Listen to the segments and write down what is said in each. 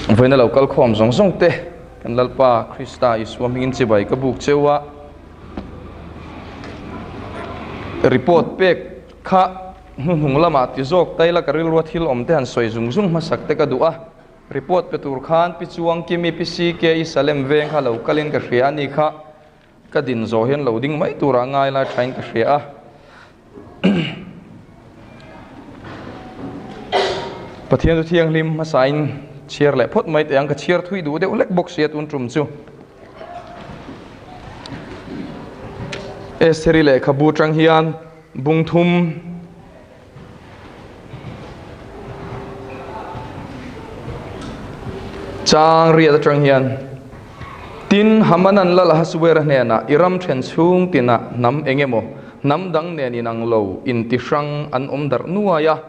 Vawiina lo kal khawm zawng zawng te kan Lalpa Krista Isua hmingin chibai ka buk cheu a, report pek kha hnuhnung lamah ti zawk ta ila ka rilrua thil awm te han sawi zung zung hmasak te ka duh a, report pe tur khan Pi Chuang Kimi Pi CK i Salem veng kha lo kalin ka hria a ni kha. Ka din zawh hian lo ding mai turah ngai lai thain ka hria a. Pathian chu thianghlim hmasain chhiar leh phawt mai teh ang, ka chhiar thui duh deuh hlek bawk sia tun tum chu. Estheri lehkhabu atang hian bung thum Chang riat atang hian, Tin, Hamanan lal Ahasuera hnenah, I ram then chhung tinah hnam eng emaw, hnam dang nen inang lo, inti hrang an awm darh nuai a.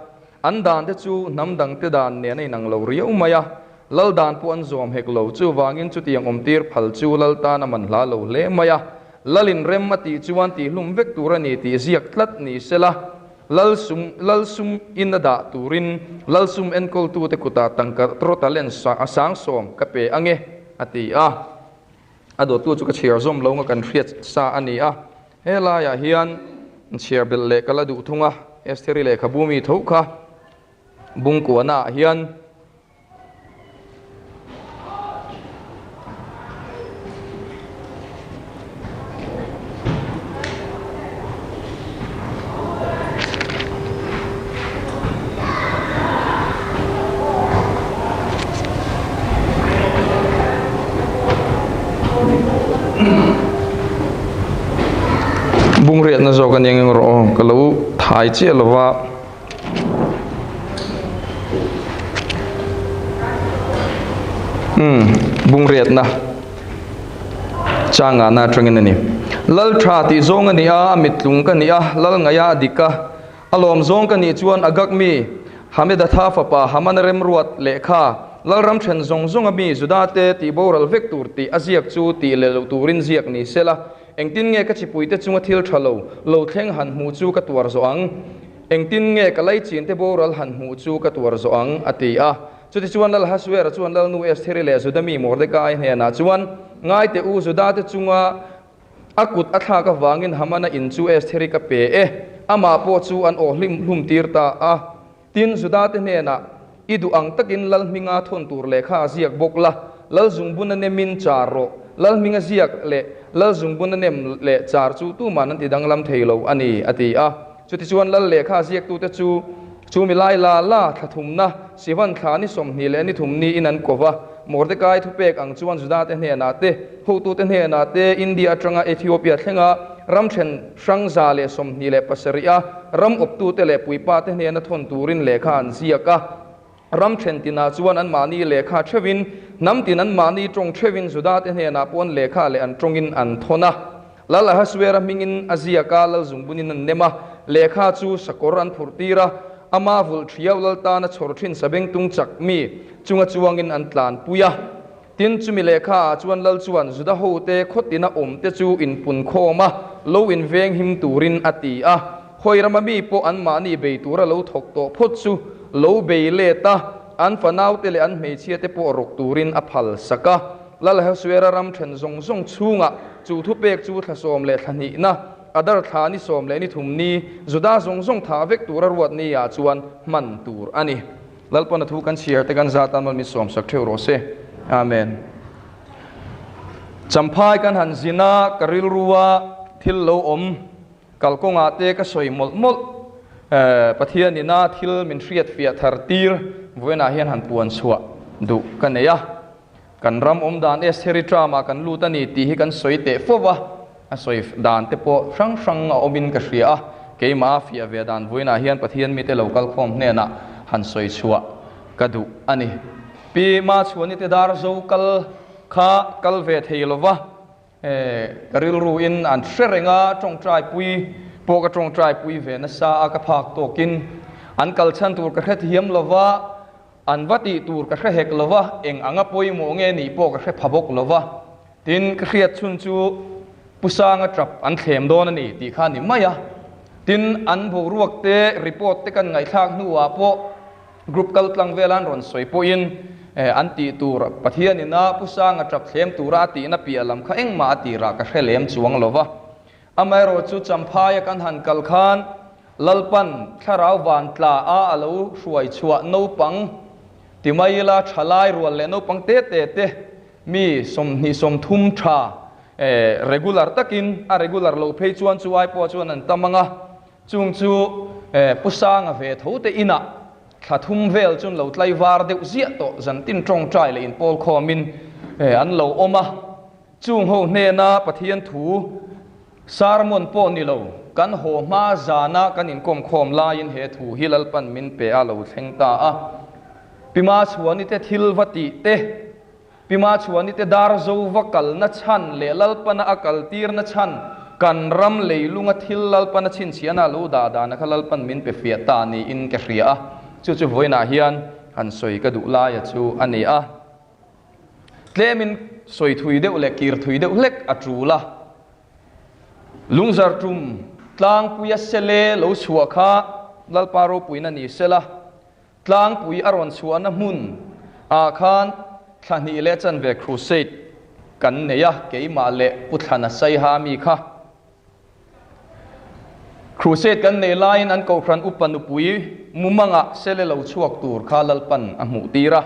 An dan te chu hnam dangte dan nen a inang lo riau mai a, lal dan pawh an zawm hek lo. Chuvangin chutiang awmtir phal chu lal tan a man hla lo hle mai a. Lalin rem a tih chuan tihhlum vek tur a ni tih ziak tlat ni sela, Lal sum Lal sum in a dah turin Lal sum enkawltute kutah tangka rawta len a sangsawm ka pe ange, a ti a. A dawttu chu ka chhiar zawm lo nga kan hriat sa a ni a. He laiah hian chhiar belh leh ka la duh thung a, Estheri lehkhabu mi tho kha bungkuahnaah hian, Bungriatna zawk a nia ngeng rawh aw, ka lo thai chiah lova. Umm bungriatna changana atangin a ni. Lal tha tih zawng a ni a, a mittlung ka ni a, lal ngaih a dik a, a lawm zawng ka nih chuan Agag mi Hamedatha fapa Hamana remruat lehkha Lalram then zawng zawnga mi Judate tih boral vek tur tih a ziak chu tih leh loh turin ziak ni sela, engtin nge ka chipuite chunga thil tha lo lo thleng han hmuh chu ka tuar zawh ang? Engtin nge ka laichin te boral han hmuh chu ka tuar zawh ang? a ti a. Chutichuan Lal Ahasuera chuan Lalnu Estheri leh Juda mi Mordekai hnenah chuan, Ngai teh u, Juda te chunga a kut a thlak avangin Hamana in chu Estheri ka pe e, amah pawh chu an aw hlim hlum tir ta a. Tin, Juda te hnenah, I duh ang takin Lal hminga thawn tur lehkha a ziak bawk la, Lal zungbun a nemin char rawh. Lal hminga ziak leh Lal zungbun a nem leh char chu tuman an ti danglam thei lo a ni, a ti a. Chutichuan Lal lehkha ziaktute chu chu mi lai la la thla thumna Sivan thla ni 20 leh ni thum niin an ko va. Mordekai thupek ang chuan Judate hnenah te, hotute hnenah te, India atanga Ethiopia thlenga ram then hrang 127 a ram awptute leh puipate hnena thawn turin lehkha an ziak a. Ram then tinah chuan anmahni lehkha theuhin, hnam tin anmahni tawng theuhin Judate hnenah pawh an lehkha leh an tawngin an thawn a. Lal Ahasuera hmingin a ziak a, Lal zungbunin an nem a, lehkha chu sakawr an phurh tir a, ama vulh thiau Lal tana chhawr thin sabengtung chak mi chunga chuangin an tlanpui a. Tin, chumi lehkha ah chuan Lal chuan Juda hote khawtina awmte chu inpunkhawm a, lo inveng him turin a ti a. Hawi rama mi pawh anmahni bei tura lo thawk tawh phawt chu lo bei let a, an fanaute leh an hmeichhiate pawh rawk turin a phal sak a. Lal Ahasuera ram then zawng zawng chhungah chu thupek chu thla sawm leh thla hnihna, Adar thla ni sawm leh ni thum ni, Juda zawng zawng thah vek tura ruat ni ah chuan hman tur a ni. Lalpawn a thu kan chhiar te kan zat a mal min sawm sak theuh rawh se. Amen. Champhai kan han zin a, ka rilru a thil lo awm kalkawngah te ka sawi mawlh mawlh. Pathian ina thil min hriat fiah thar tir vawiinah hian han puan chhuah duh ka nei a. Kan ram awm dan Estheri term-ah kan lut a ni tih hi kan sawi teh fo va, a sawi dan te pawh hrang hrang a awmin ka hria a, keimah a fiah ve dan vawiinah hian Pathian mite lo kalkhawm hnenah han sawi chhuah ka duh a ni. Pi Machhuani te dar zo kal kha kal ve thei lo va, ka rilru in an hre reng a, tawngtai pui pawh ka tawngtai pui ve nasa a, ka phak tawkin an kal chhan tur ka hrethiam lo va, An va tih tur ka hre hek lo va, eng anga pawimawh nge nih pawh ka hre pha bawk lo va. Tin, ka hriat chhun chu Pu Sanga tap an thlem dawn a ni tih kha a ni mai a. Tin, an boruak te, report te kan ngaihthlak hnuah pawh group kal tlang vela an rawn sawi pawhin An tih tur Pathianin a Pu Sanga tap thlem tura a tihna piah lam kha engmah a tirah ka hre lem chuang lo va. Amaherawhchu Champhaia kan han kal khan Lalpan thlarau van tla a a lo hruai chhuah naupang ti mai ila thalai rual leh naupang te te te mi 20 30 tha regular takin a regular loh phei chuan chu ai pawh chuan an tam ang a, chung chu Pu Sanga ve tho te inah Thla thum vel chuan lo tlaivar deuh ziah tawh zantin tawngtai leh inpawl khawmin an lo awm a. Chung ho hnena Pathian thu sermon pawh ni lo, kan haw hma zana kan inkawm khawm laiin he thu hi Lalpan min pe a lo thleng ta a. Pi Machhuani te thil va tih te. Pi Machhuani te dar zo va kalna chhan leh Lalpana a kaltirna chhan, kan ram leilunga thil Lalpana chhinchhiahna a lo dah dana kha Lalpan min pe fiah ta niin ka hria a, chu chu vawiinah hian han sawi ka duh laia chu a ni a. Tlemin sawi thui deuh leh kir thui deuh hlek a tul a. Lungzar tum tlangpuia sele lo chhuah kha Lalpa ropuina ni sela, Tlangpui a rawn chhuahna hmun ah khan thla hnih leh chanve crusade kan nei a, keimah leh Pu Thlana Saiha mi kha. Crusade kan nei laiin an kohhran upa nupui mumangah sele lo chhuak tur kha Lalpan a hmuh tir a.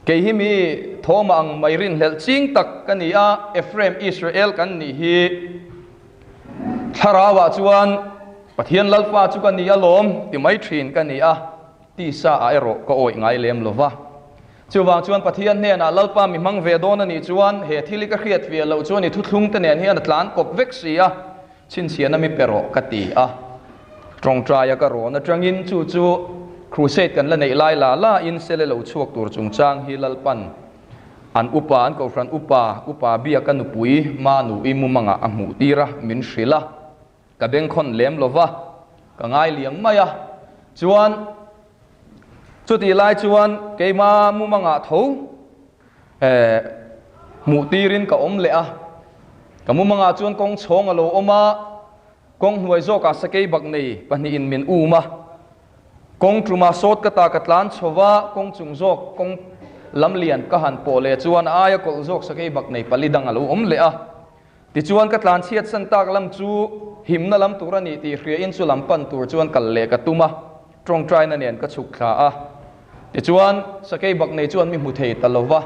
Kei hi mi thawmah ang mai rinhlelh ching tak ka ni a, Ephraim Israel kan nih hi thlarauah chuan Pathian Lalpa chu ka ni alawm ti mai thin ka ni a, tisa ah erawh ka awih ngai lem lo va. Chuvang chuan Pathian hnenah Lalpa mi hmang ve dawn a nih chuan he thil hi ka hriat fiah loh chuan i thuthlung te nen hian a tlan kawp vek si a, Chhinchhiahna mi pe rawh ka ti a, tawngtaia ka rawn atangin chu chu crusade kan la neih lai la la in sele lo chhuak tur chungchang hi Lalpan an upa an kohhran upa upa biaka nupui Manu i mumangah a hmuh tir a min hrilh a, ka bengkhawn lem lo va, ka ngai liam mai a, chuan chutih lai chuan keima mumangah tho Eh, hmuh tirin ka awm leh a. Ka mumangah chuan kawng chhawng a lo awm a, kawng hnuai zawkah sakei bak nei pahnihin min um a. Kawng tumah sawt ka ta ka tlan chho va, kawng chung zawk kawng lam lian ka han pawh leh chuan a aia kawlh zawk sakei bak nei pali dang a lo awm leh a. Tichuan ka tlan chhiat san tak lam chu himna lam tur a nih tih hriain chu lam pan tur chuan kal leh ka tum a, tawngtaina nen ka chhuk thla a. Tichuan sakei bak nei chuan mi hmu thei ta lo va.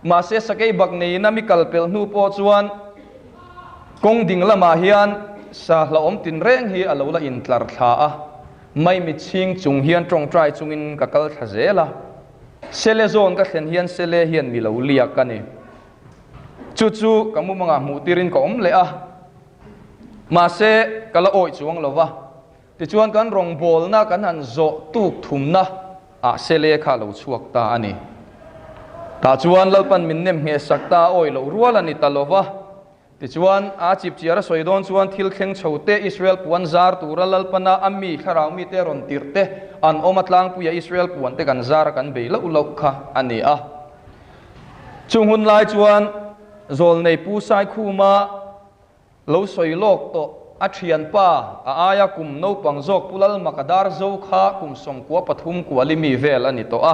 Mahse sakei bak neiin a mi kal pel hnu pawh chuan kawng ding lamah hian sa hlauhawm tinreng hi a lo la intlar thla a, maimit chhing chung hian tawngtai chungin ka kal thla zel a. Sele zawn ka thlen hian sele hian mi lo liak a ni. Chu chu ka mumangah hmuh tirin ka awm leh a, mahse ka la awih chuang lo va. Tichuan kan rawngbawlna kan han zawh tuk thumna ah sele kha a lo chhuak ta a ni. Tah chuan Lalpan min nem ngheh sak ta a awih loh rual a ni ta lo va. Tichuan a chipchiar a sawi dawn chuan thil thleng chho te, Israel puan zar tura Lalpana a mi thlarau mite rawn tirh te an awm a tlangpuia Israel puan te kan zar a kan bei loh loh kha a ni a. Chung hun lai chuan Zawlnei Pu Saikhuma lo sawi lawk tawh a thianpa a aia kum naupang zawk Pu Lalmaka dar zo kha kum 13 kuali mi vel a ni tawh a,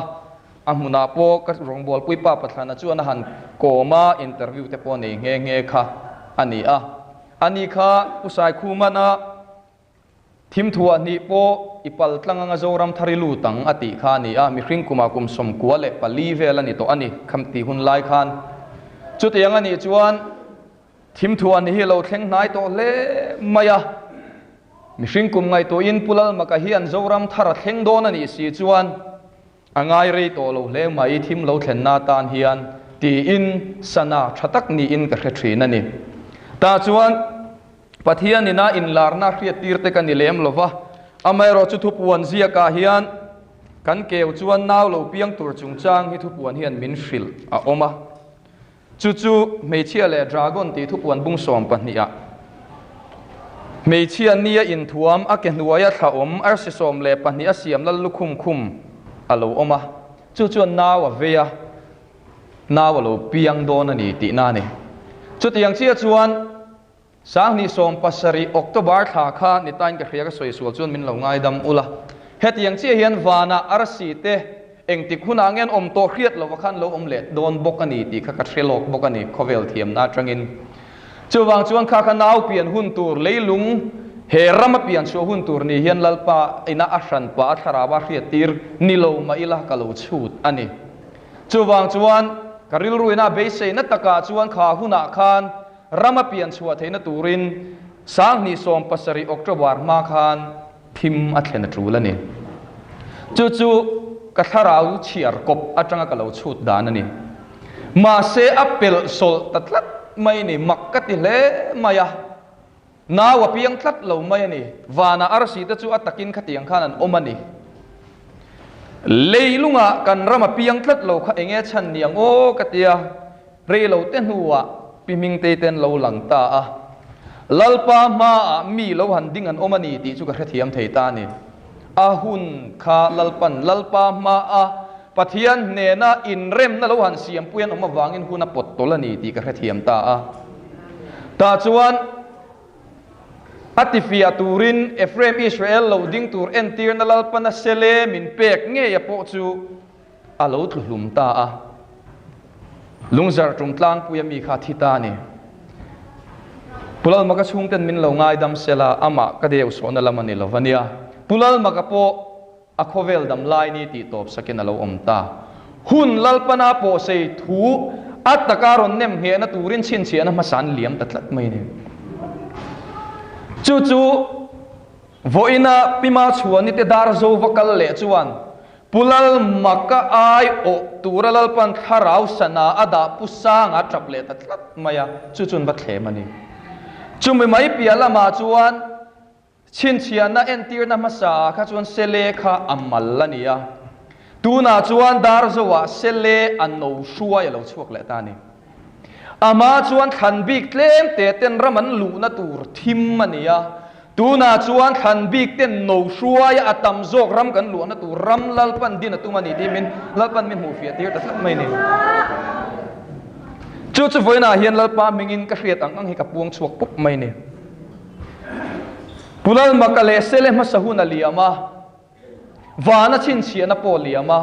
a hmunah pawh ka rawngbawlpui pa Pathlana chuan a han kawm a, interview te pawh nei nghe nghe kha a ni a. Ani kha Pu Saikhuman a Thim thuah hnih pawh i pal tlang anga Zoram thar i lut ang a tih kha a ni a, mihring kumah kum 94 vel a ni tawh a ni kham tih hun lai khan. Chutiang a nih chuan thim thuah hnih hi a lo thleng hnai tawh hle mai a, mihring kum ngaihtuahin Pu Lalmaka hian Zoram thar a thleng dawn a nih si chuan a ngai rei tawh lo hle mai thim lo thlenna atan hian tiin sana tha tak niin ka hre thin a ni. Tah chuan Pathian ina inlarna hriattir te ka ni lem lo va, amaherawh chu thupuan ziakah hian kan keu chuan nau lo piang tur chungchang hi thupuan hian min hrilh a awm a. Chu chu hmeichhia leh dragon tih thupuan bung 12 ah hmeichhia nia inthuam a ke hnuaia thla awm arsi 12 a siam lal lukhum khum a lo awm a, chu chuan nau a vei a, nau a lo piang dawn a ni tihna a ni. Chutiang chiah chuan 2017 October thla kha ni tain ka hria ka sawi sual chuan min lo ngaidam ula. Hetiang chiah hian vanah arsi te. Engtik hunah nge an awm tawh hriat lova khan lo awm leh dawn bawk a ni tih kha ka hre lawk bawk a ni khawvel thiamna atangin. Chuvang chuan kha kha nau pian hun tur leilung he rama pian chhuah hun tur ni hian Lalpa ina a hranpa a thlarau a hriattir ni lo mah ila ka lo chhut a ni. Chuvang chuan ka rilru ina beiseina takah chuan kha hunah khan rama pian chhuah theihna turin 2017 October hma khan thim a thlen a tul a ni. Chu chu ka thlarau chhiar kawp atanga ka lo chhut dan a ni. Mahse a pelh sawlh ta tlat mai a ni, mak ka ti hle mai a. Nau a piang tlat lo mai a ni. Vanah arsi te chu a takin khatiang khan an awm a ni. Leilungah kan ram a piang tlat lo kha enge chhan ni ang aw ka ti a. Rei lo te hnuah Pi Hmingtei te an lo lang ta a, Lalpa hmaah mi lo han ding an awm a ni tih chu ka hrethiam thei ta a ni. A hun kha Lalpan Lalpa hmaa Pathian hnena inremna lo han siampui an awm avangin hun a pawt tawlh a ni tih ka hrethiam ta a. Tah chuan a tifiah turin Ephraim Israel lo ding tur entirna Lalpana sele min pek ngeia pawh chu A lo tlu hlum ta a, Lungzarh tum tlangpuia mi kha a thi ta a ni. Pu Lalmaka chhungten min lo ngaidam sela, amah ka deu sawhna lam a ni lo va nia. Pu Lalmaka pawh a khawvel dam lai ni tih tawp sakin a lo awm ta. Hun Lalpana pawhsei thu a taka rawn nem nghehna turin chhinchhiahna hmasa an liam ta tlat mai a ni. Chu chu vawiina Pima Chhuani te dar zo va kal leh chuan Pu Lalmaka ai awh tura Lalpan thlarau sana a dah pu sanga tap leh ta tlat mai a, chu chuan va thlem a ni. Chumi mai piah lamah chuan chhinchhiahna entirna hmasa ah kha chuan sele kha a mal a ni a, tunah chuan Darzoah sele a no hruai a lo chhuak leh ta a ni. Amah chuan thlan bik tlem te ten ram an luhna tur thim a ni a, tunah chuan thlan bik ten no hruaia a tam zawk ram kan luahna tur ram Lalpan din a tum a ni tih min Lalpan min hmuhfiah tir ta tlat mai a ni. Chu chu vawiinah hian Lalpa hmingin ka hriat ang ang hi ka puang chhuak pawp mai a ni. Pu Lalmaka leh Sele hmasa hun a liam a. Vana chhinchhiahna pawh liam a,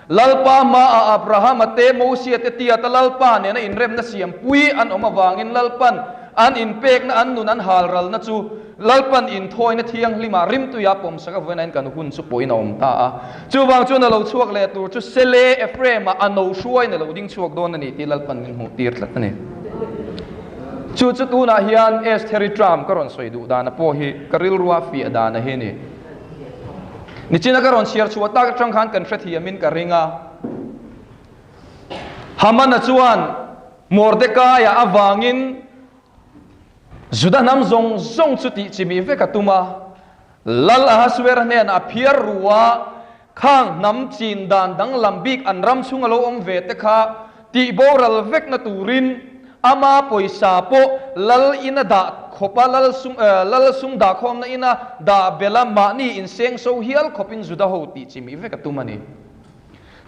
Lalpa hmaah Abrahama te, Mosia te tiata Lalpa nena inremna siampui an awm avangin Lalpan an inpekna, an nun an halralna chu Lalpan inthawina thianghlimah rimtuia pawmsak avawiin kan hun chu pawhin a awm ta a. Chuvang chuan a lo chhuak leh tur chu Sele, Ephraim-ah a no hruaiin a lo ding chhuak dawn a ni tih Lalpan min hmuh tir tlat a ni. Chu chu tunah hian Estheri term ka rawn sawi duh dana pawh hi ka rilrua fiah dana hi a ni. Nichina ka rawn chhiar chhuah tak atang khan kan hrethiamin ka ring a. Hamana chuan Mordekaia avangin Juda hnam zawng zawng chu tih chimih vek a tum a. Lal Ahasuera hnenah a phiar ru a, khang hnam chin dan danglam bik an ram chhunga lo awm ve te kha Tih boral vekna turin ama pawisa pawh lal ina dah khawpa lal sum lal sum dah khawmna ina dah bela mahni insengso hial khawpin Juda ho tih chimih vek a tum a ni.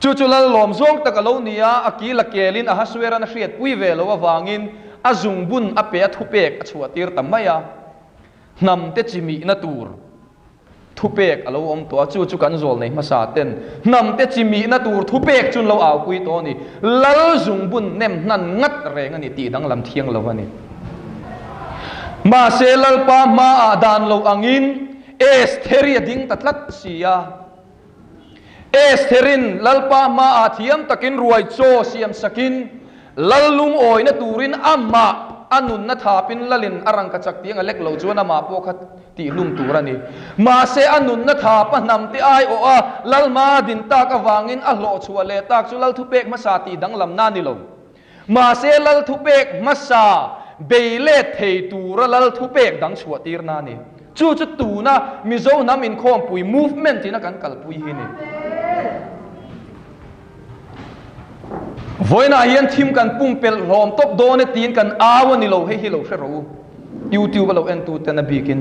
Chu chu lal lawm zawng tak a lo ni a, a kil a kelin Ahasueran a hriatpui ve lo avangin a zungbun a pe a thupek a chhuahtir ta mai a, hnamte chimihna tur Thupek a lo awm tawh a, chu chu kan zawl nei hmasa ten hnamte chi mihna tur thupek chu an lo aupui tawh a ni. Lal zungbun nem hnan ngat reng a ni tih danglam thiang lo a ni. Mahse Lalpa hmaah dan lo angin Estheri a ding ta tlat si a. Estherin Lalpa hmaah thiam takin ruai chaw siam sakin Lal lungawina turin amah a nunna thapin Lalin a rangkachak tiang a lek lo chuan amah pawh kha tihlum tur a ni. Mahse a nunna thapa hnamte aiawh a Lal hma din tak avangin a hlawh chhuah leh tak chu Lal thupek hmasa tih danglamna a ni lo. Mahse Lal thupek hmasa bei let thei tura Lal thupek dang chhuah tirna a ni. Chu chu tuna Mizo hnam inkhawmpui movement ina kan kalpui hi a ni. Vawiinah hian thim kan pumpelh hlawm tawp dawn e tiin kan au a ni lo, hei hi lo hre rawh u. YouTube a lo entu ten a bikin.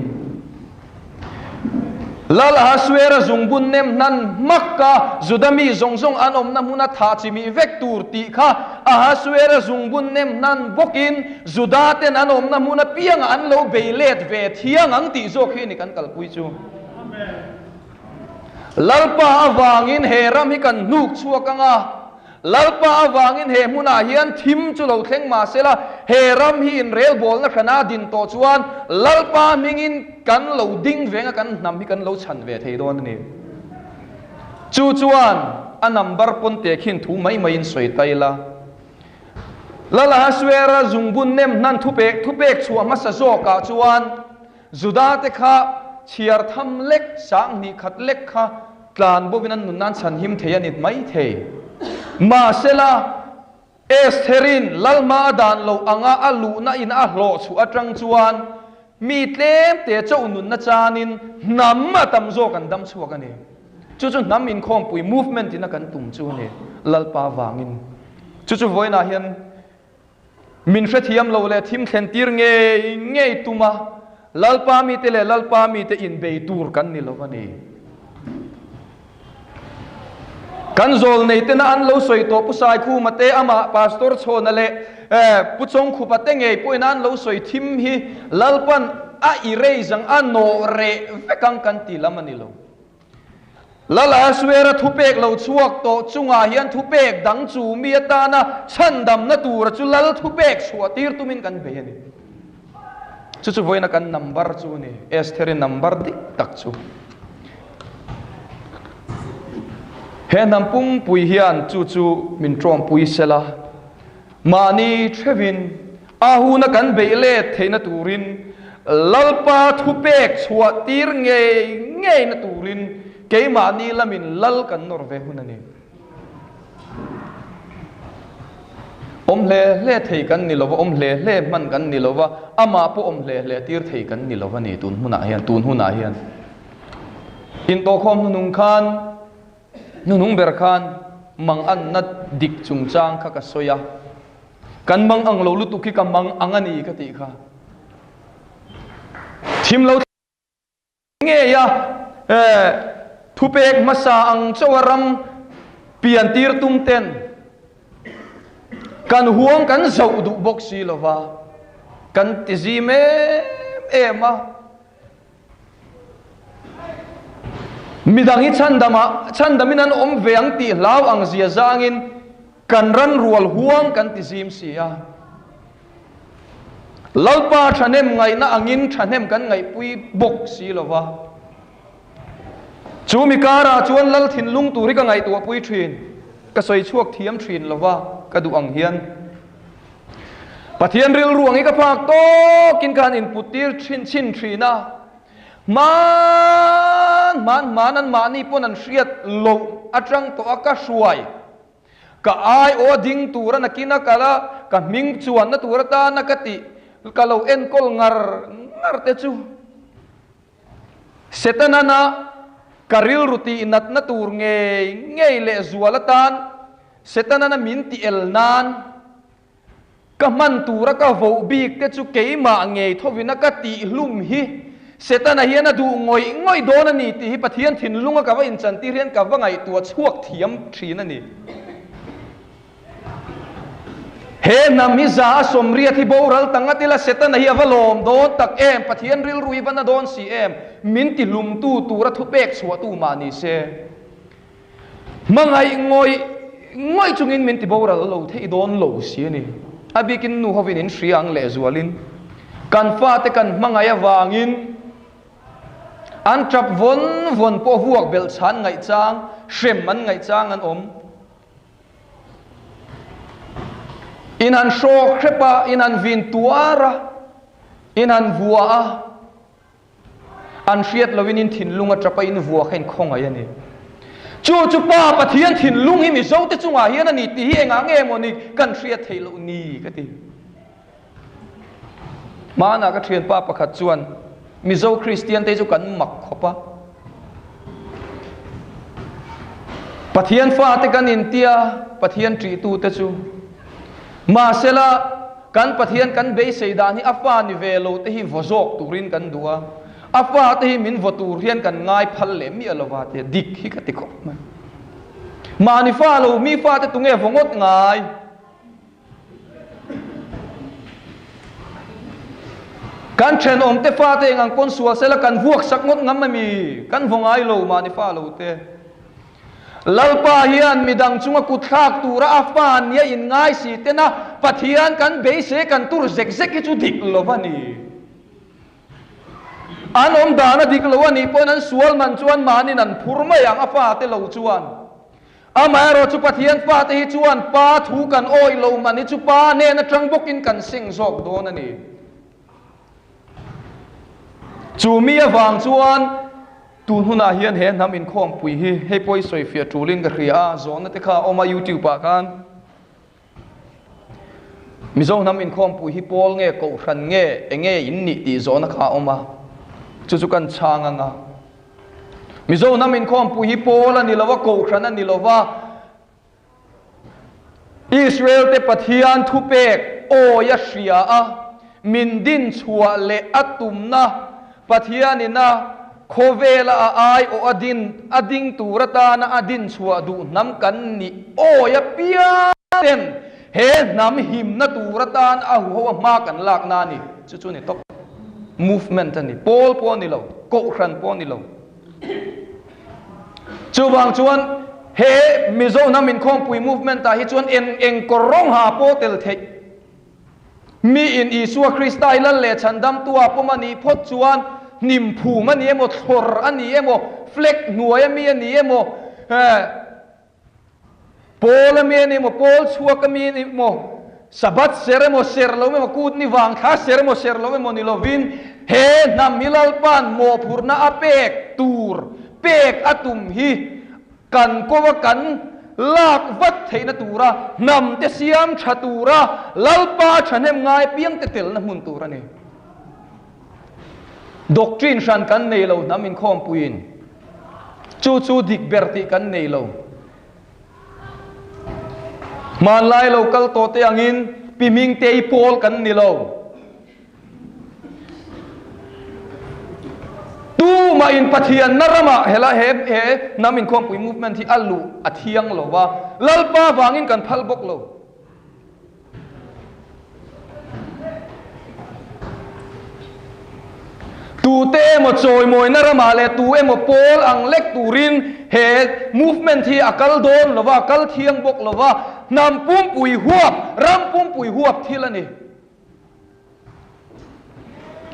Lal Ahasuera zungbun nem hnan hmak a, Juda mi zawng zawng an awmna hmuna thah chimih vek tur tih kha Ahasuera zungbun nem hnan bawkin Juda ten an awmna hmun apiangah an lo bei let ve thiang ang tih zawk hi a ni kan kalpui chu. Lalpa avangin he ram hi kan hnuk chhuak ang a, Lalpa avangin he hmunah hian thim chu lo thleng mah sela, he ram hi inrelbawlna hrana din tawh chuan Lalpa hmingin kan lo ding veng a, kan hnam hi kan lo chhan ve thei dawn a ni. Chu chuan a number pawn te khin thu mai maiin sawi ta ila. Lal Ahasuera zungbun nem hnan thupek thupek chhuah hmasa zawkah chuan Juda te kha chhiar tham lek 2000 lek kha tlan bovin an nun nan chhan him thei a ni mai thei. Mahsela, Estherin Lalhma a dan loh anga a luhna in a hlawh chhuah atang chuan mi tlem te chauh nunna chanin hnam a tam zawk an dam chhuak a ni. Chu chu hnam inkhawmpui movement in a kan tum chu a ni Lalpa vangin. Chu chu vawiinah hian Min hrethiam lo leh thim thlen tir ngei ngei tum a, Lalpa mite leh Lalpa mite inbei tur kan ni lo a ni. Kan zawl nei tena an lo sawi tawh Pu Saikhuma te, amah Pastor Chhawna leh Pu Chawngkhupa te ngei pawhin an lo sawi thim hi Lalpan a erase ang, a nawh reh vek ang kan ti lam a ni lo. Lal Ahasuera thupek lo chhuak tawh chungah hian thupek dang chu mi atana chhandamna tura chu lal thupek chhuah tir tumin kan bei a ni. Chu chu vawiina kan number chu a ni, Estheri number dik tak chu. He hnam pungpui hian chu chu min tawmpui sela, Mahni theuhin a huna kan beih let theihna turin Lalpa thupek chhuah tir ngei ngeina turin keimahni lamin Lal kan nawr ve hun a ni. Awm hle hle thei kan ni lova, awm hle hle hman kan ni lova, amah pawh awm hle hle tir thei kan ni lova ni tun hmunah hian, tun hunah hian. Intawhkhawm hnuhnung khan. Hnuhnung ber khan manganna dik chungchang kha ka sawi a, kan mang ang lo lutuk hi ka mang ang a ni ka tih kha. Thim lo ngei a, thupek hmasa ang chauha ram pian tir tum ten kan huang kan zoh duh bawk si lova, kan ti zim em em a. Midang hi chhandamah chhandamin an awm ve ang tih hlau ang zia zangin kan ran rual huang kan ti zim si a. Lalpa thahnem ngaihna angin thahnem kan ngaihpui bawk si lo va. Chu mi karah chuan Lal thinlung tur hi ka ngaihtuahpui thin, ka sawi chhuak thiam thin lo va, ka duh ang hian. Pathian rilru ang hi ka phak tawkin khan input tir thin chhin thin a, hman hman hman an mahni pawn an hriat loh atang tawh a ka hruai, ka aiawh a ding tur a nakin a kal a, ka hming chuanna tur atana ka tih ka lo enkawl ngar ngar te chu Setanan-a ka rilru tih natna tur ngei ngei leh zual atan Setanan-a min ti el nan ka hman tura ka voh bik te chu keimah ngei thovina ka tih hlum hi Setana hian a duh ngawih ngawih dawn a ni tih hi Pathian thinlunga ka va inchantir hian ka va ngaihtuah chhuak thiam thin a ni. He hnam hi za a sawmriat hi boral ta ngat ila Setana hi a va lawm dawn tak em, Pathian rilru hi va na dawn si em, min ti hlumtu tura thupek chhuahtu mah ni se. Hmangaih ngawih ngawih chungin min ti boral lo thei dawn lo si a ni. A bikin nu hovin in hria ang lehzualin kan fate kan hmangaih avangin an tap vawn vawn pawh vuak belh chhan ngaihchang, hrem an ngaihchang an awm. In han hrawk hrep a, in han vin tuar a, in han vua a. An hriat loin in thinlung a tap a, in vua kha in khawngaih a ni. Chu chu Pa Pathian thinlung hi Mizote chungah hian a ni tih hi engah nge maw ni kan hriat theih loh ni ka ti. Hmanah ka thianpa pakhat chuan Mizo Kristian te chu kan mak khawp a. Pathian fate kan intia, Pathian ṭihtute chu. Mahsela, kan Pathian kan beisei dan hi a fa ni ve lo te hi vaw zawk turin kan duh a, a fa te hi min vaw tur hian kan ngai phal leh miah lova tia dik hi ka ti khawp mai. Mahni fa lo mi fa te tunge vaw ngawt ngai? Kan thenawmte fate eng ang pawn sual sela kan vuak sak ngawt ngam ami? Kan vaw ngai lo mahni fa lo te. Lalpa hian midang chunga kut thlak tura a fa nia in ngai si tena Pathian kan beisei kan tur zek zek hi chu dik lo a ni. An awm dan a dik lo a nih pawhin an sual man chuan mahnin an phur mai ang a fate lo chuan. Amaherawh chu Pathian fate hi chuan Pa thu kan awih lo man hi chu Pa hnen atang bawkin kan seng zawk dawn a ni. Chu mi avang chuan tun hunah hian he hnam inkhawmpui hi hei pawh i sawifiah tulin ka hria a, zawhna te kha a awm a YouTube ah khan. Mizo hnam inkhawmpui hi pawl nge kohhran nge enge in nih tih zawhna kha a awm a, chu chu kan chhang ang a. Mizo hnam inkhawmpui hi pawl a ni lo a, kohhran a ni lo va, Israel te Pathian thupek awi a hria a, min din chhuah leh a tumna Pathianin a khawvela a aiawh a din a ding tur atana a din chhuah duh hnam kan nih awi apiang ten he hnam himna tur atan a huho a hma kan lakna a ni. Chu chu ni tawp. Movement a ni. Pawl pawh a ni lo. Kohhran pawh a ni lo. Chuvang chuan he Mizo hnam inkhawmpui movement ah hi chuan eng eng kawr rawng ha pawh tel theih. Miin Isua Krista hi lal leh chhandamtu a pawm a nih phawt chuan hnim phum a ni emaw, thlawr a ni emaw, flag hnuai a mi a ni emaw, pawl a mi a ni emaw, pawl chhuak a mi a ni emaw, Sabbath ser emaw, ser lo emaw, kut ni vang thla ser emaw, ser lo emaw ni lovin he hnam hi Lalpa'n mawhphurhna a pek tur pek a tum hi Kan kova kan lak vat theihna tura hnam te siam tha tura Lalpa thahnem ngai piang te telna hmun tur a ni. Doctrine hran kan nei lo hnam inkhawmpuiin chu chu dik ber tih kan nei lo. Hmanlai lo kal tawh te angin Pi Hmingtei pawl kan ni lo. Tumah in Pathianna ramah helai he he hnam inkhawmpui movement hi a luh a thiang lo va, Lalpa vangin kan phal bawk lo. Tute emaw chawimawina ramah leh tu emaw pawl ang lek turin he movement hi a kal dawn lo va, a kal thiang bawk lo va, hnam pumpui huap, ram pumpui huap thil a ni.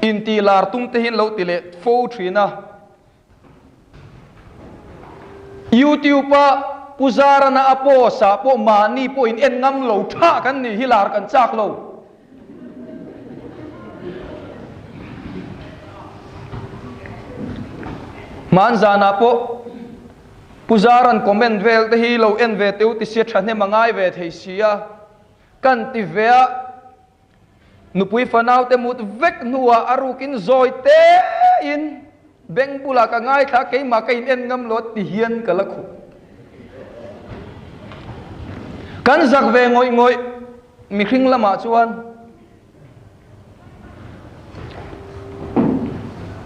Intih lar tum te hi an lo ti leh fo thin a. YouTube a Pu Zarana a post ah pawh mahni pawh in en ngam lo tha kan nih hi lar kan chak lo. Hmanzanah pawh Pu Zaran comment vel te hi lo en ve teu ti sia thahnem a ngai ve thei sia. Kan ti ve a, nupui fanaute mut vek hnuah a rukin zawi tein beng bulah ka ngaithla a, keimah ka in en ngam lo a ti hian ka la khup. Kan zak ve ngawih ngawih mihring lamah chuan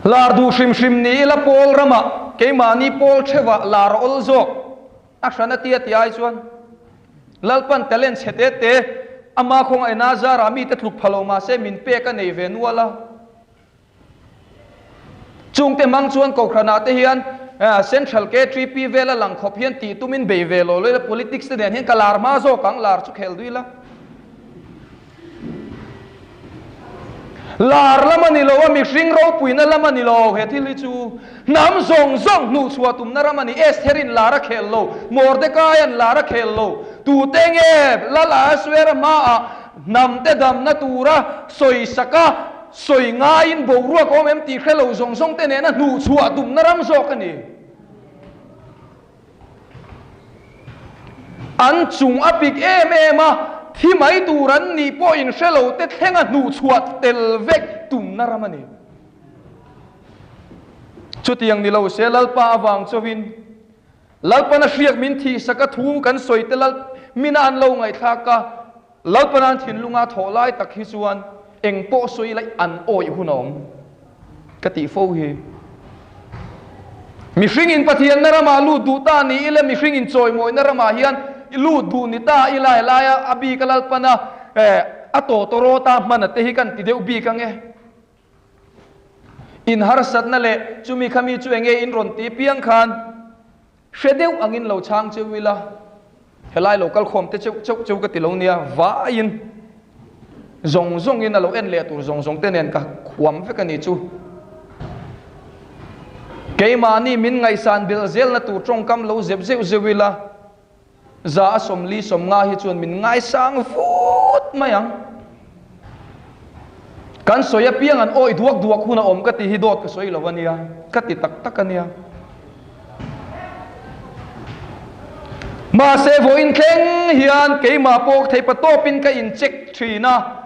lar duh hrim hrim ni ila pawl ramah keimahni pawl theuhah lar a awl zawk. A hran a tia ti ai chuan Lalpan talent chhe te te ama khawngaihna zarah mite tluk pha lo mahse min pek a nei ve nual a. Chungte hmang chuan Kohhranah te hian Central KTP vela lang khawp hian tih tumin bei ve lo lo ila politics te nen hian ka lar hma zawk ang lar chu khel dui la. Lar lam a ni lo a, mihring ropuina lam a ni lo, he thil hi chu hnam zawng zawng hnuhchhuah tumna ram a ni. Estherin lar a khel lo, Mordekaia'n lar a khel lo, tute nge Lal Ahasuera hmaah hnamte damna tura sawisak a, sawi ngaiin boruak a awm em tih hre lo zawng zawng te nena hnuhchhuah tumna ram zawk a ni. An chung a pik em em a, thi mai tur an nih pawh in hre lo te thlenga hnuhchhuah tel vek tumna ram a ni. Chutiang ni lo se Lalpa avang chauhin Lalpana hriak min thihsak a thu kan sawi te Lal mina an lo ngaihthlak a, Lalpana'n thinlunga thawh lai tak hi chuan eng pawh sawi laih an awih hun a awm ka tih fo hi. Mihringin Pathianna ramah lut duh ta ni ila, mihringin chawimawina ramah hian lut duh ni ta ila helaia a bika Lalpana a tawtawrawta hmana te hi kan ti deuh bik ang e. In harsatna leh chumi khami chu enge in rawn ti piang khan hre deuh angin lo chhang cheu ila, helai lo kal khawm te cheuh cheuh cheu ka ti lo nia, vaiin zawng zawngin a lo en leh tur zawng zawng te nen ka huam vek a ni chu. Keimahni min ngaihsan belh zelna tur tawngkam lo zep zeuh zeuh ila, Za a 40 50 hi chuan min ngaisang vut mai ang. Kan sawi apiang an awih duak duak hun a awm ka ti hi dawt ka sawi lo a nia, ka ti tak tak a nia. Mahse vawiin thleng hian keimah pawh theihpa tawpin ka in check thin a,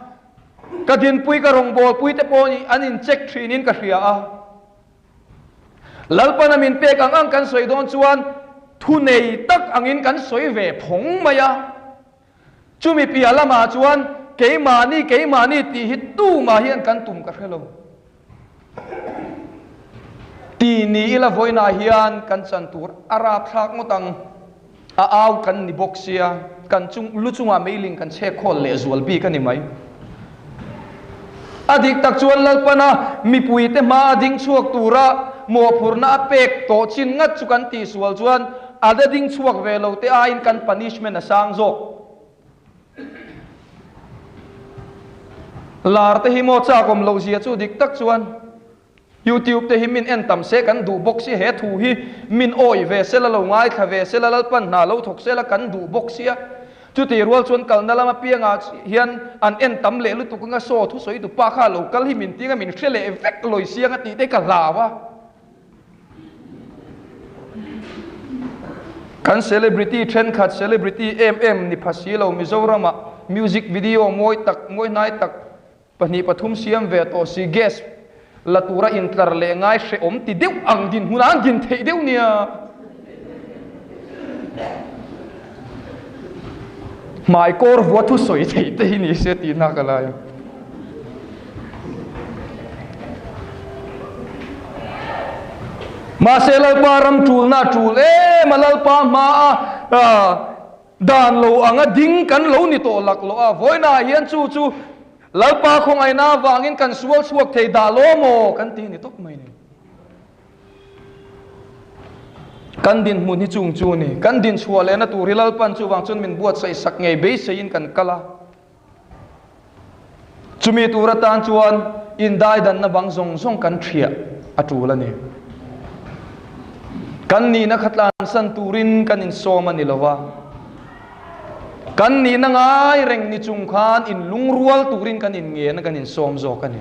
ka dinpui ka rawngbawlpui te pawh an in check thinin ka hria a. Lalpana min pek ang ang kan sawi dawn chuan thu nei tak angin kan sawi ve phawng mai a. Chumi piah lamah chuan keimahni keimahni tih hi tumah hian kan tum ka hre lo. Ti ni ila vawiinah hian kan chan tur a rapthlak ngawt ang. A au kan ni bawk sia, kan chung lu chungah meiling kan chhek khawl leh zual bik a ni mai. A dik tak chuan Lalpana mipuite hma a ding chhuak tura mawhphurhna a pek tawh chin ngat chu kan tihsual chuan a la ding chhuak ve lo te aiin kan punishment a sang zawk. Lar te hi maw chak awm loh zia chu dik tak chuan. YouTube te hi min en tam se kan duh bawk sia, he thu hi min awih ve sela, lo ngaithla ve sela, Lalpan hna lo thawk sela kan duh bawk sia. Chutih rual chuan kalna lama piangah hian an en tam leh lutuk anga saw thusawi tu pa kha lo kal hi min tinga min hre leh vek lawi siang a tih te ka hlau a. Kan celebrity thenkhat celebrity em em ni pha si lo Mizoramah music video mawi tak mawi hnai tak Pahnih pathum siam ve tawh si gas la tura intlar leh ngai hrehawm ti deuh ang dinhmun ah an din theih deuh nia. Hmai kawr vua thu sawi theih te hi ni se tih nak a lai a. Mahse Lalpa ram tulna a tul em a Lalpa hma a Dan lo anga ding kan lo ni tawh lak loh a, vawiinah hian chu chu Lalpa khawngaihna avangin kan sual chhuak thei dah lo maw kan ti ni tawp mai ni. Kan dinhmun hi chung chu ni. Kan dinchhuah lehna tur hi Lalpan chuvang chuan min buatsaih sak ngei beiseiin kan kal a. Chumi tur atan chuan indaidanna bang zawng zawng kan ṭhiah a ṭul a ni. Kan nihna kha tlansan turin kan insawm a ni lo va, kan nihna ngai reng ni chung khan inlungrual turin kan inngen a, kan insawm zawk a ni.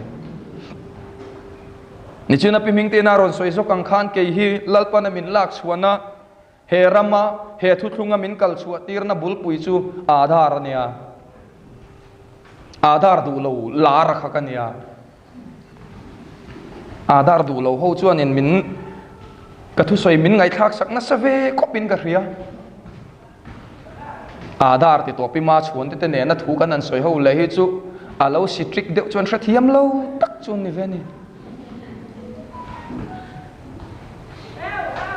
Nichina Pi Hmingteina rawn sawi zawk ang khan kei hi Lalpana min lak chhuahna He rama he thuthlunga min kal chhuah tirna bulpui chu Aadhaar a nia. Aadhaar duh lo lar a kha ka nia. Aadhaar duh lo ho chuanin min ka thusawi min ngaihthlak sak nasa ve khawpin ka hria. Aadhaar ti tawp i ma chhuan te te nena thu kan han sawi ho leh hi chu a lo strict deuh chuan hrethiam lo tak chu an ni ve a ni.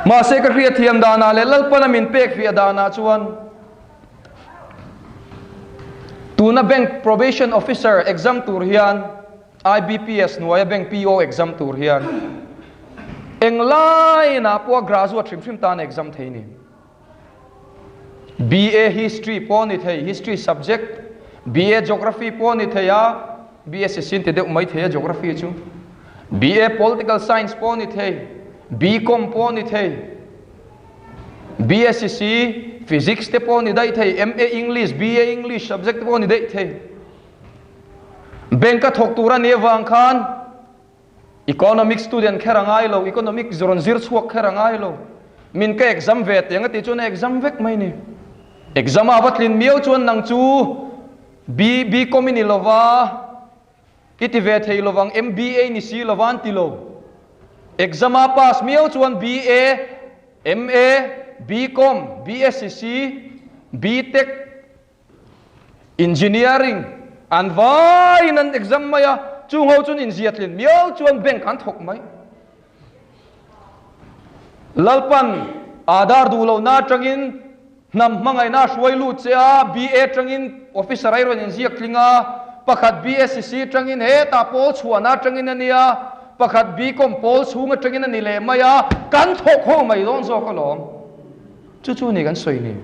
Mahse ka hriatthiam danah leh Lalpana min pek fiah danah chuan tuna bank probation officer exam tur hian IBPS hnuaia bank PO exam tur hian englaiinah pawh a graduate hrim hrim tan exam thei ni. BA History pawh ni thei, History subject, BA Geography pawh ni thei a, BSc sin ti deuh mai thei a Geography chu, BA Political Science pawh ni thei, BCom pawh ni thei, BSc Physics te pawh ni daih thei, MA English, BA English subject te pawh ni daih thei. Bank a thawk tur a nih avang khan Economic student kher a ngai lo, economic rawn zir chhuak kher a ngai lo. Min ka exam ve teng a tih chuan a exam vek mai ni. Exam a va tlin miau chuan nang chu B BCom i ni lova, i ti ve thei lovang, MBA ni si lova an ti lo. Exam a pass miau chuan BA, MA, BCom, BSc, BTech, Engineering an vaiin an exam mai a, chung ho chuan inzia tlin miau chuan bank an thawk mai. Lalpan Aadhaar duh lohna atangin hnam hmangaihna a hruai lut che a, BA atangin officer a i rawn inziak tling a, pakhat BSc atangin hetah pawl chhuahna atangin a nia. Pakhat BCom pawl chhung atangin a ni leh mai a, kan thawk ho mai dawn zawk alawm. Chu chu ni kan sawi ni.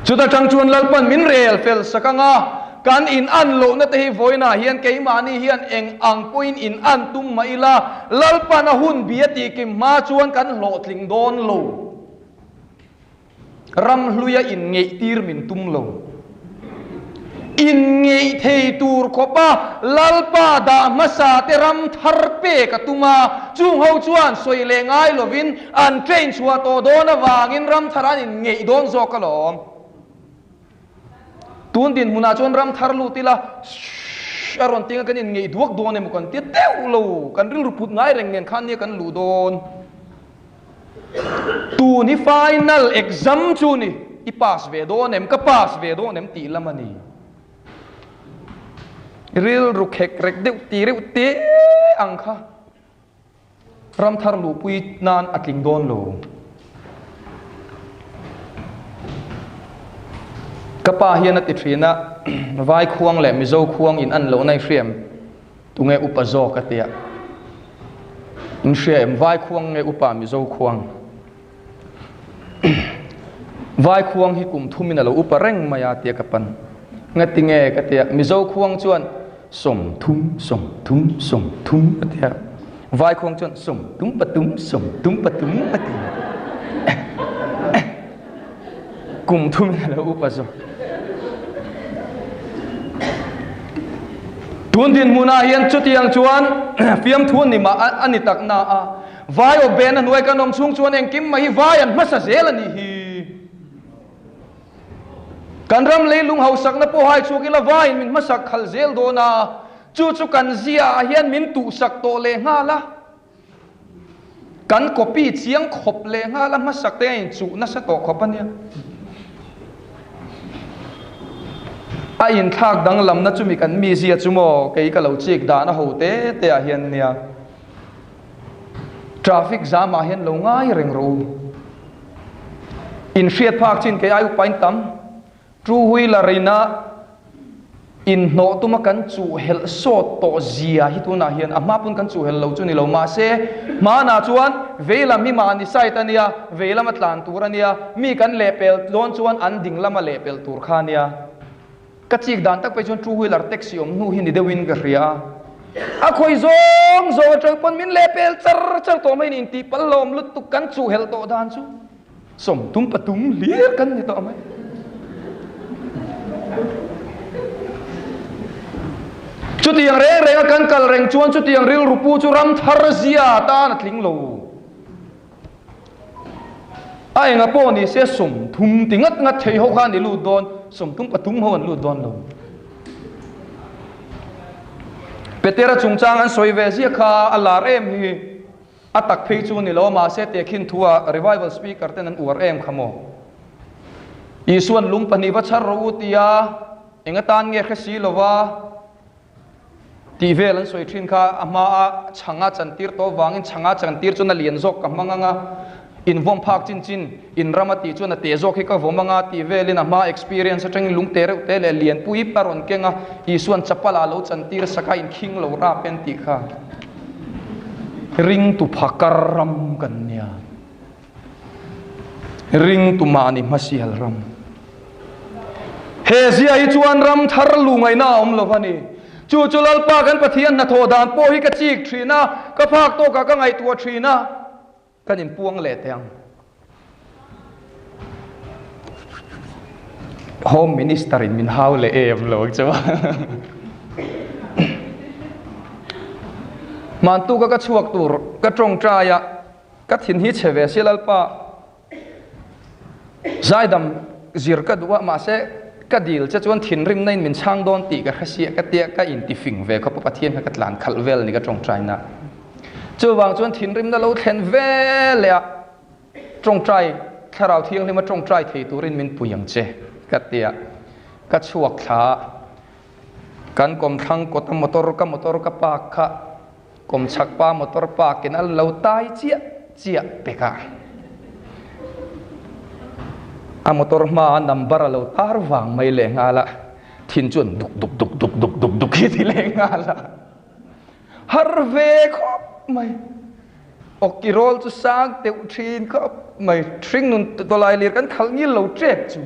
Chuta tang chuan Lalpan min rel fel sak ang a, kan in an lohna te hi vawiinah hian keimahni hian eng ang pawhin in an tum mah ila, Lalpan a hun bi a tihkim hma chuan kan hlawhtling dawn lo. Ramhluia inngeihtir min tum lo. Inngeih thei tur khawpa Lalpa dah hmasa te ram thar pek a tum a, chung ho chuan sawi leh ngai lovin an train chhuah tawh dawn avangin ram thar an inngeih dawn zawk alawm. Tun dinhmunah chuan ram thar lut ila shhh a rawn tinga kan inngeih duak dawn emaw kan ti deuh lo, kan rilru put ngai reng nen khan nia kan luh dawn. Tun hi final exam chu ni, i pass ve dawn em, ka pass ve dawn em tih lam a ni. Rilru khek rek deuh ti reuh te ang kha ramthar luhpui nan a tling dawn lo. Ka pa hian a ti thin a, Vai khuang leh Mizo khuang in an lohna i hriam. Tunge upa zawk a tia? In hria em? Vai khuang nge upa Mizo khuang? Vai khuang hi kum thumin a lo upa reng mai a tia ka pan. Ngati nge ka tia? Mizo khuang chuan 30, 30, 30 a tia. Vai khuang chuan 30 patum, 30 patum a ti. Kum thumin a lo upa zawk. Tun dinhmunah hian chutiang chuan fiamthu ni mah a ni tak na a, vai awp behna hnuai kan awm chhung chuan engkim mai hi vai an hmasa zel a nih hi. Kan ram leilung hausakna pawh hai chhuak ila vaiin min hmasak khalh zel dawn a, chu chu kan ziaah hian min tuhsak tawh leh nghal a. Kan copy chiang khawp leh nghal a hmasak te a inchuh nasa tawh khawp a nia. A inthlak danglamna chumi kan mizia chu maw kei ka lo chik dan a ho te te ah hian nia. Traffic jam ah hian lo ngai reng rawh u. Inhriat phak chin kei ai upain tam. Two wheeler ina inhnawh tuma kan chuhhelh sawt tawh zia hi tunah hian a hma pawn kan chuhhelh lo chu ni lo mahse hmanah chuan veilam hi mahni side a nia, veilam a tlan tur a nia, mi kan lehpel dawn chuan an ding lama lehpel tur kha a nia. Ka chik dan tak phei chuan two wheeler taxi awm hnu hi ni deuhin ka hria a. A khawi zawng zawng atang pawn min lehpel char char tawh mai ni intihpalh lawm lutuk kan chuhhelh tawh dan chu. 30 patum hlir kan ni tawh mai. Chutiang reng renga kan kal reng chuan chutiang rilru pu chu ram thar zia tan a tling lo. A enga pawh ni se 30 ti ngat ngat thei ho kha an i lut dawn, 30 patum ho an lut dawn lo. Petera chungchang an sawi ve zia kha a lar em hi. A tak phei chu ni lo, mahse tehkhin thu ah revival speaker ten an uar em kha maw? Isuan lung pahnih va chhar rawh u tia eng atan nge hre si lova tih vel an sawi thin kha a hma a chhanga chantir tawh vangin chhanga chantir chuan a lian zawk ka hmang ang a, in vawm phak chin chin in ram a tih chuan a te zawk hi ka vawm ang a tih velin a hma experience atangin lung te reuh te leh lian pui a rawn keng a, Isuan chapal ah lo chantir sak a inkhing lo rap en tih kha. Ringtu phakar ram kan nia. Ringtu mahni hmasial ram. He zia hi chuan ram thar lu ngaihna a awm lo a ni. Chu chu Lalpa kan Pathian hnathawh dan pawh hi ka chik thin a, ka phak tawkah ka ngaihtuah thin a. Kan inpuang leh teh ang. Home Minister in min hau leh em lo ang chu. Hmantuka ka chhuak tur ka tawngtai a, ka thin hi chhe ve sia Lalpa. Zaidam zir ka duh a, mahse ka dil che chuan thinrimna in min chhang dawn tih ka hre sia ka tia ka intifing ve khawp a, Pathian kha ka tlan khalh vel a ni ka tawngtai na. Chuvang chuan thinrimna lo thlen ve leh a, tawngtai Thlarau Thianghlima tawngtai thei turin min pui ang che ka tia ka chhuak thla a, kan kawmthlang kawta motor ka motor ka park kha Kawmchhak pa motor park in a lo tai chiah chiah pek a. A motor hma a number a lo tar vang mai leh nghal a. Thin chuan duk duk duk duk duk duk duk hi ti leh nghal a. Har ve khawp mai. Awki rawl chu sang deuh thin khawp mai. Hringnun tawlai lir kan khalh ngil lo tep chu.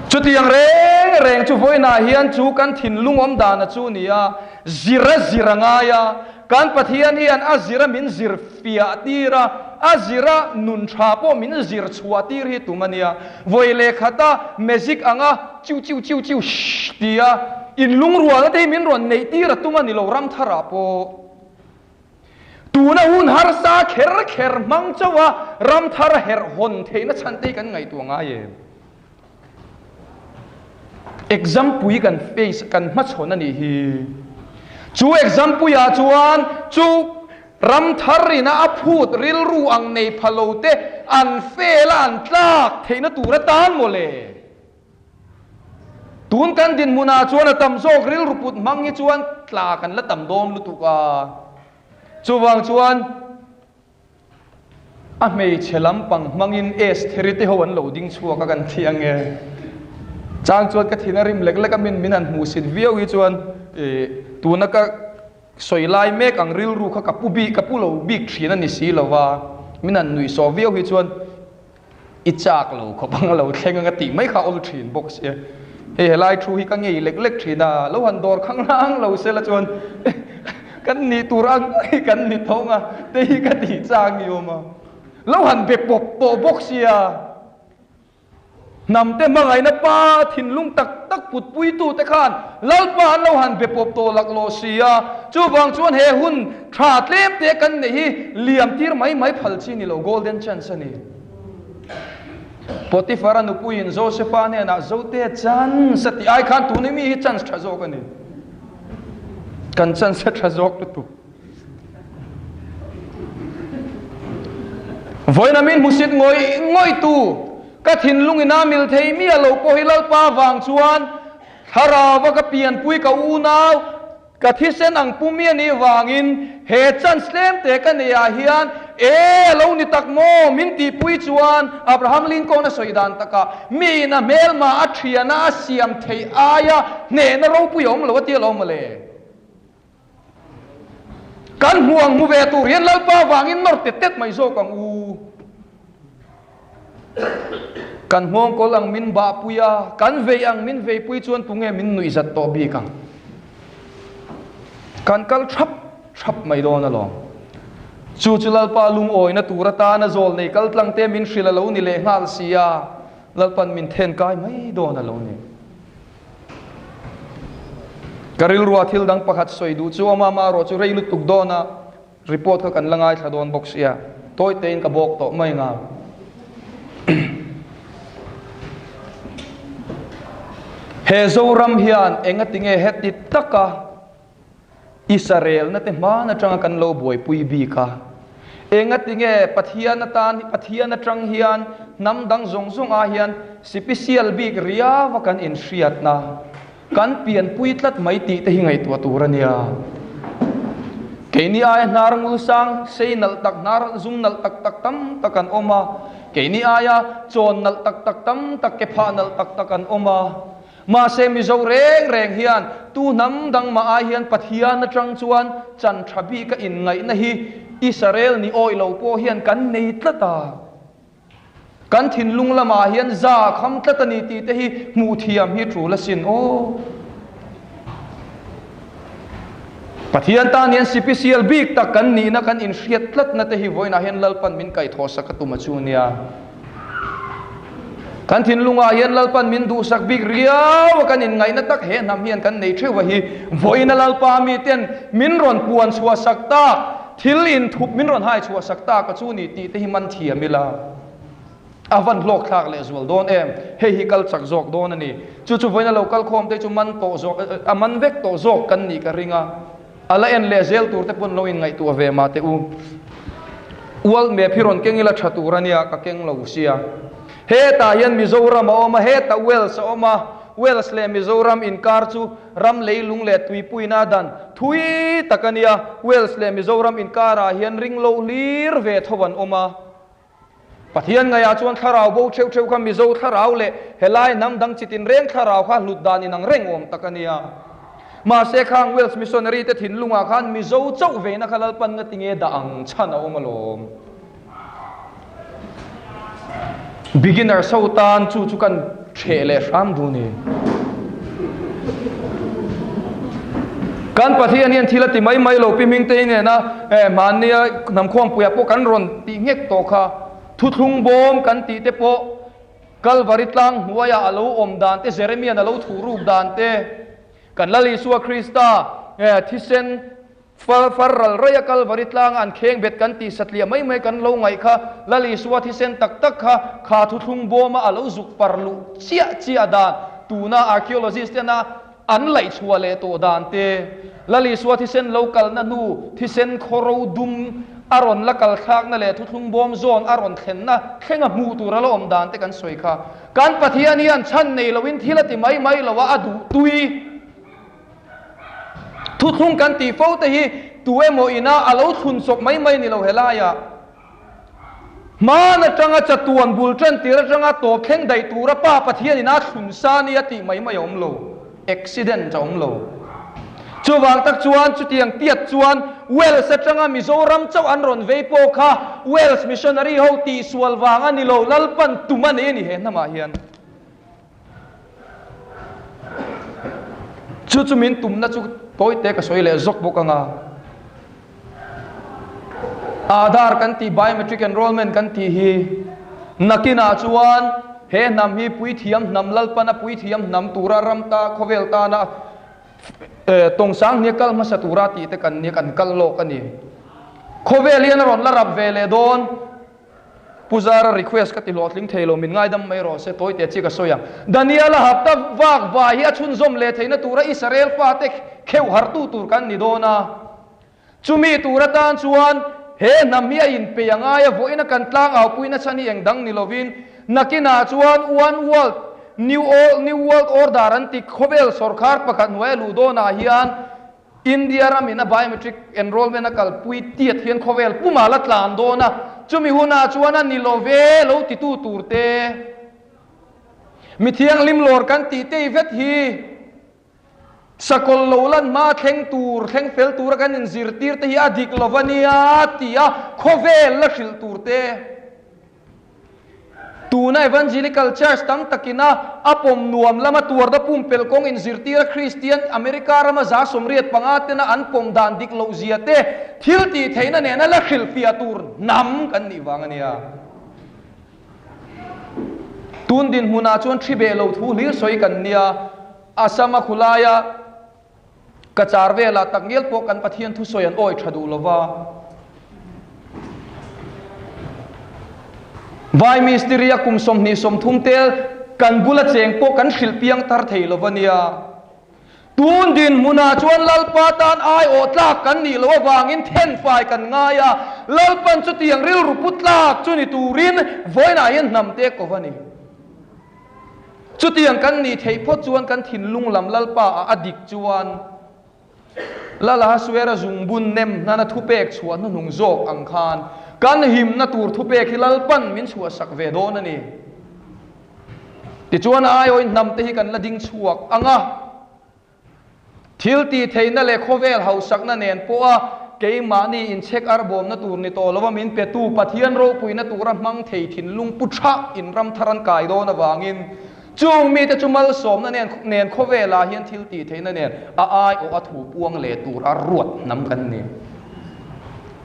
Chutiang reng reng chu vawiinah hian chu kan thinlung awm dana chu ni a, zir a zir a ngai a, kan Pathian hian a zir a min zir fiah tir a, a zir a nun tha pawh min zir chhuah tir hi tum a nia. Vawi leh khata magic anga chiu chiu chiu chiu shh tia inlungrualna te hi min rawn neih tir a tum a ni lo ramtharah pawh. Tuna hun harsa kher kher hmang chauh a ramthar herh hawn theihna chhan te hi kan ngaihtuah ngai em? Exam pui kan face kan hmachhawn a nih hi. Chu exam puiah chuan chu ramthar ina a phut rilru ang nei pha lo te an fail a an tlak theihna tur atan mawle. Tun kan dinhmunah chuan a tam zawk rilru put hmang hi chuan tla kan la tam dawn lutuk a. Chuvang chuan a hmeichhe lampang hmangin Estheri te ho an lo ding chhuak a kan thi ang e. Chang chuan ka thin a rim lek lek a min min han hmuhsit viau hi chuan tuna ka sawi lai mek ang rilru kha ka pu bik ka pu lo bik thin a ni si lova min han nuihsawh viau hi chuan I chak lo khawp ang a lo thleng ang a tih mai kha a awl thin bawk sia. Hei helai thu hi ka ngei lek lek thin a, lo han dawr khang rang lo sela chuan kan nih tur ang hi kan ni tho ang a, te hi ka tih chang ni awm a. Lo han be pawp tawh bawk sia. Hnam te hmangaihna pa thinlung tak tak putpuitute khan Lalpa an lo han be pawp tawh laklawh si a, chuvang chuan he hun tha tlem te kan neih hi liam tir mai mai phal chi ni lo, golden chance a ni. Potiphar-a nupuiin Josefa hnenah Zote chance a tih ai khan tun hi mi hi chance tha zawk a ni. Kan chance a tha zawk lutuk. Vawiin a min hmusit ngawih ngawih tu ka thinlung ina mil thei miah lo pawh hi Lalpa vang chuan thlarau a ka pianpui ka unau ka thisen ang pu mi a nih vangin he chance tlem te ka neih ah hian e a lo ni tak maw min tihpui chuan Abraham Lincoln a sawi dan takah mi in a hmelma a thiana a siam theih aia hnehna ropui a awm lo a ti alawm mawle. Kan hmu ang hmu ve tur hian Lalpa vangin nawr tet tet mai zawk ang u. Kan nghawngkawl ang min bahpui a, kan vei ang min veipui chuan tunge min nuihzat tawh bik ang. Kan kal thap thap mai dawn alawm. Chu chu Lalpa lungawina tur atana zawl nei kal tlang te min hrilh a lo ni leh nghal si a, Lalpan min then kai mai dawn a lo ni. Ka rilrua thil dang pakhat sawi duh chu awm a, amaherawh chu rei lutuk dawn a, report kha kan la ngaithla dawn bawk sia, tawi tein ka bawk tawh mai nga. He Zoram hian engatinge heti taka Israelna te hman atanga kan lo buaipui bik a, engatinge Pathian atan Pathian atang hian hnam dang zawng zawng ah hian sipisial bik riau a kan inhriatna kan pianpui tlat mai tih te hi ngaihtuah tur a nia. Keini aia hnar ngul sang sei nalh tak hnar zum nalh tak tak tam tak an awm a, keini aia chawn nalh tak tak tam tak ke phah nalh tak tak an awm a, Mahse Mizo reng reng hian tu hnam dang mah ai hian Pathian atang chuan chan tha bik a inngaihna hi Israel ni awih lo pawh hian kan nei tlat a. Kan thinlung lamah hian za kham tlat a ni tih te hi hmuh thiam hi tul asin aw. Pathian tan hian sipisial bik tak kan nihna kan inhriat tlatna te hi vawiinah hian Lalpan min kaihthawhsak a tum a chu nia. Kan thinlungah hian Lalpan min duhsak bik riau a kan inngaihna tak he hnam hian kan nei theuh a hi vawiina Lalpa miten min rawn puan chhuahsak tak, thil inthup min rawn hai chhuahsak tak a chu ni tih te hi man thiam ila a van hlawk thlak leh zual dawn em? Hei hi kal chak zawk dawn a ni. Chu chu vawiina lo kal khawm te chu man tawh zawk a man vek tawh zawk kan nih ka ring a. A la en leh zel tur te pawn lo inngaihtuah ve mah teh u. World map hi rawn keng ila tha tur a nia, ka keng lo sia. Hetah hian Mizoram a awm a, hetah Wales a awm a, Wales leh Mizoram inkar chu ram leilung leh tuipuina dan thui tak a nia, Wales leh Mizoram inkarah hian ringlo hlir ve tho an awm a. Pathian ngaihah chuan thlarau bo theuh theuh kha Mizo thlarau leh helai hnam dang chitin reng thlarau kha hlut dan inang reng awm tak a nia. Mahse khang Welsh missionary te thinlungah khan Mizo chauh veina kha Lalpan nga tinge dah ang chhan a awm alawm. Beginners ho tan chu chu kan ṭheh leh hram duh ni. Kan Pathian hian thil a ti mai mai lo pi Hmingtei nena eh hmannia hnam khuangpuiah pawh kan rawn tih nghek tawh kha. Thuthlung bawm kan tih te pawh Kalvari tlang hnuaiah a lo awm dan te Jeremian a lo thuh ruk dan te kan Lal Isua Krista eh thisen Far far ral raih a Kalvari tlanga an kheng bet kan tih satliah mai mai kan lo ngaih kha Lal Isua thisen tak tak kha kha thuthlung bawma a lo zuk par luh chiah chiah dan tuna archaeologist tena an laih chhuah leh tawh dan te Lal Isua thisen lo kalna hnu thisen khawro dum a rawn la kal thlakna leh thuthlung bawm zawn a rawn thlenna thlenga hmuh tur a la awm dan te kan sawi kha kan Pathian hian chhan nei loin thil a ti mai mai lo a a duh tui Thuthlung kan tih fo te hi tu emaw ina a lo thlun chawp mai mai ni lo helaiah. Hman atanga chatuan bul tan tir atanga tawp thleng daih tura Pa Pathian ina thlun sa nia tih mai mai a awm lo. Accident a awm lo. Chuvang tak chuan chutiang tiat chuan Wales atanga Mizoram chauh an rawn vei pawh kha Wales missionary ho tihsual vang a ni lo, Lalpan tum a nei a ni he hnamah hian. Chu chu min tumna chu tawite ka sawi leh zawk bawk anga. Aadhaar kan tih biometric enrollment kan tih hi nakinah chuan he hnam hi puithiam hnam Lalpana puithiam hnam tura ram ta khawvel tana tawngsang hnia kal hmasa tura tih te kan nia kan kal lawk a ni. Khawvel hian a rawn la rap ve leh dawn. Pu Zara request ka ti hlawhtling thei lo, min ngaidam mai rawh se, tawite chi ka sawi ang. Daniela hapta vak vai hi a chhunzawm leh theihna tura Israel fate kheuh hartu tur kan ni dawn a. Chumi tur atan chuan he hnam hi a inpei a ngai a, vawiina kan tlangaupuina chhan hi eng dang ni lovin nakinah chuan One World, New New World Order an ti khawvel sawrkhar pakhat hnuaia luh dawnah hian India ram in a biometric enrollment a kalpui tiat hian khawvel pumah la tlan dawn a, chumi hunah chuan a ni lo ve lo titu tur te, mi thianghlim lawr kan tih tei vet hi sakawlh lo lan hma thleng tur, thleng fel tura kan inzirtir te hi a dik lo va nia tia khawvel la hrilh tur te. Tuna Evangelical Church tam takina a pawm nuam lama tuarna pumpelh kawng inzirtira Kristian America rama 185 tena an pawm dan dik loh zia te thil tih theihna nena la hrilhfiah tur hnam kan nih vang a nia. Tun dinhmunah chuan thi beh lo thu hlir sawi kan nia. Assam a khulaia Ka char velah takngial pawh kan Pathian thusawi an awi tha duh lova. Vai mistiri a kum 20 30 tel kan bula cheng pawh kan hrilh piang tar thei lova nia. Tun dinhmunah chuan Lalpa tan aiawh tlak kan nih loh avangin thenfai kan ngai a, Lalpan chutiang rilru pu tlak chu ni turin vawiinah hian hnamte ko va ni. Chutiang kan nih theih phawt chuan kan thinlung lam Lalpa ah a dik chuan Lal Ahasuera zungbun nem hnana thupek chhuah hnuhnung zawk ang khan kan himna tur thupek hi Lalpan min chhuahsak ve dawn a ni. Tichuan a aiawhin hnamte hi kan la ding chhuak ang a. Thil tih theihna leh khawvel hausakna nen pawha keimahni inchhek arbawmna tur ni tawh lova min petu Pathian ropuina tura hmang thei thinlung pu tha in ram thar an kai dawn avangin chung mite chu malsawmna nen nen khawvelah hian thil tih theihna nen a aiawh a thu puang leh tur a ruat hnam kan ni.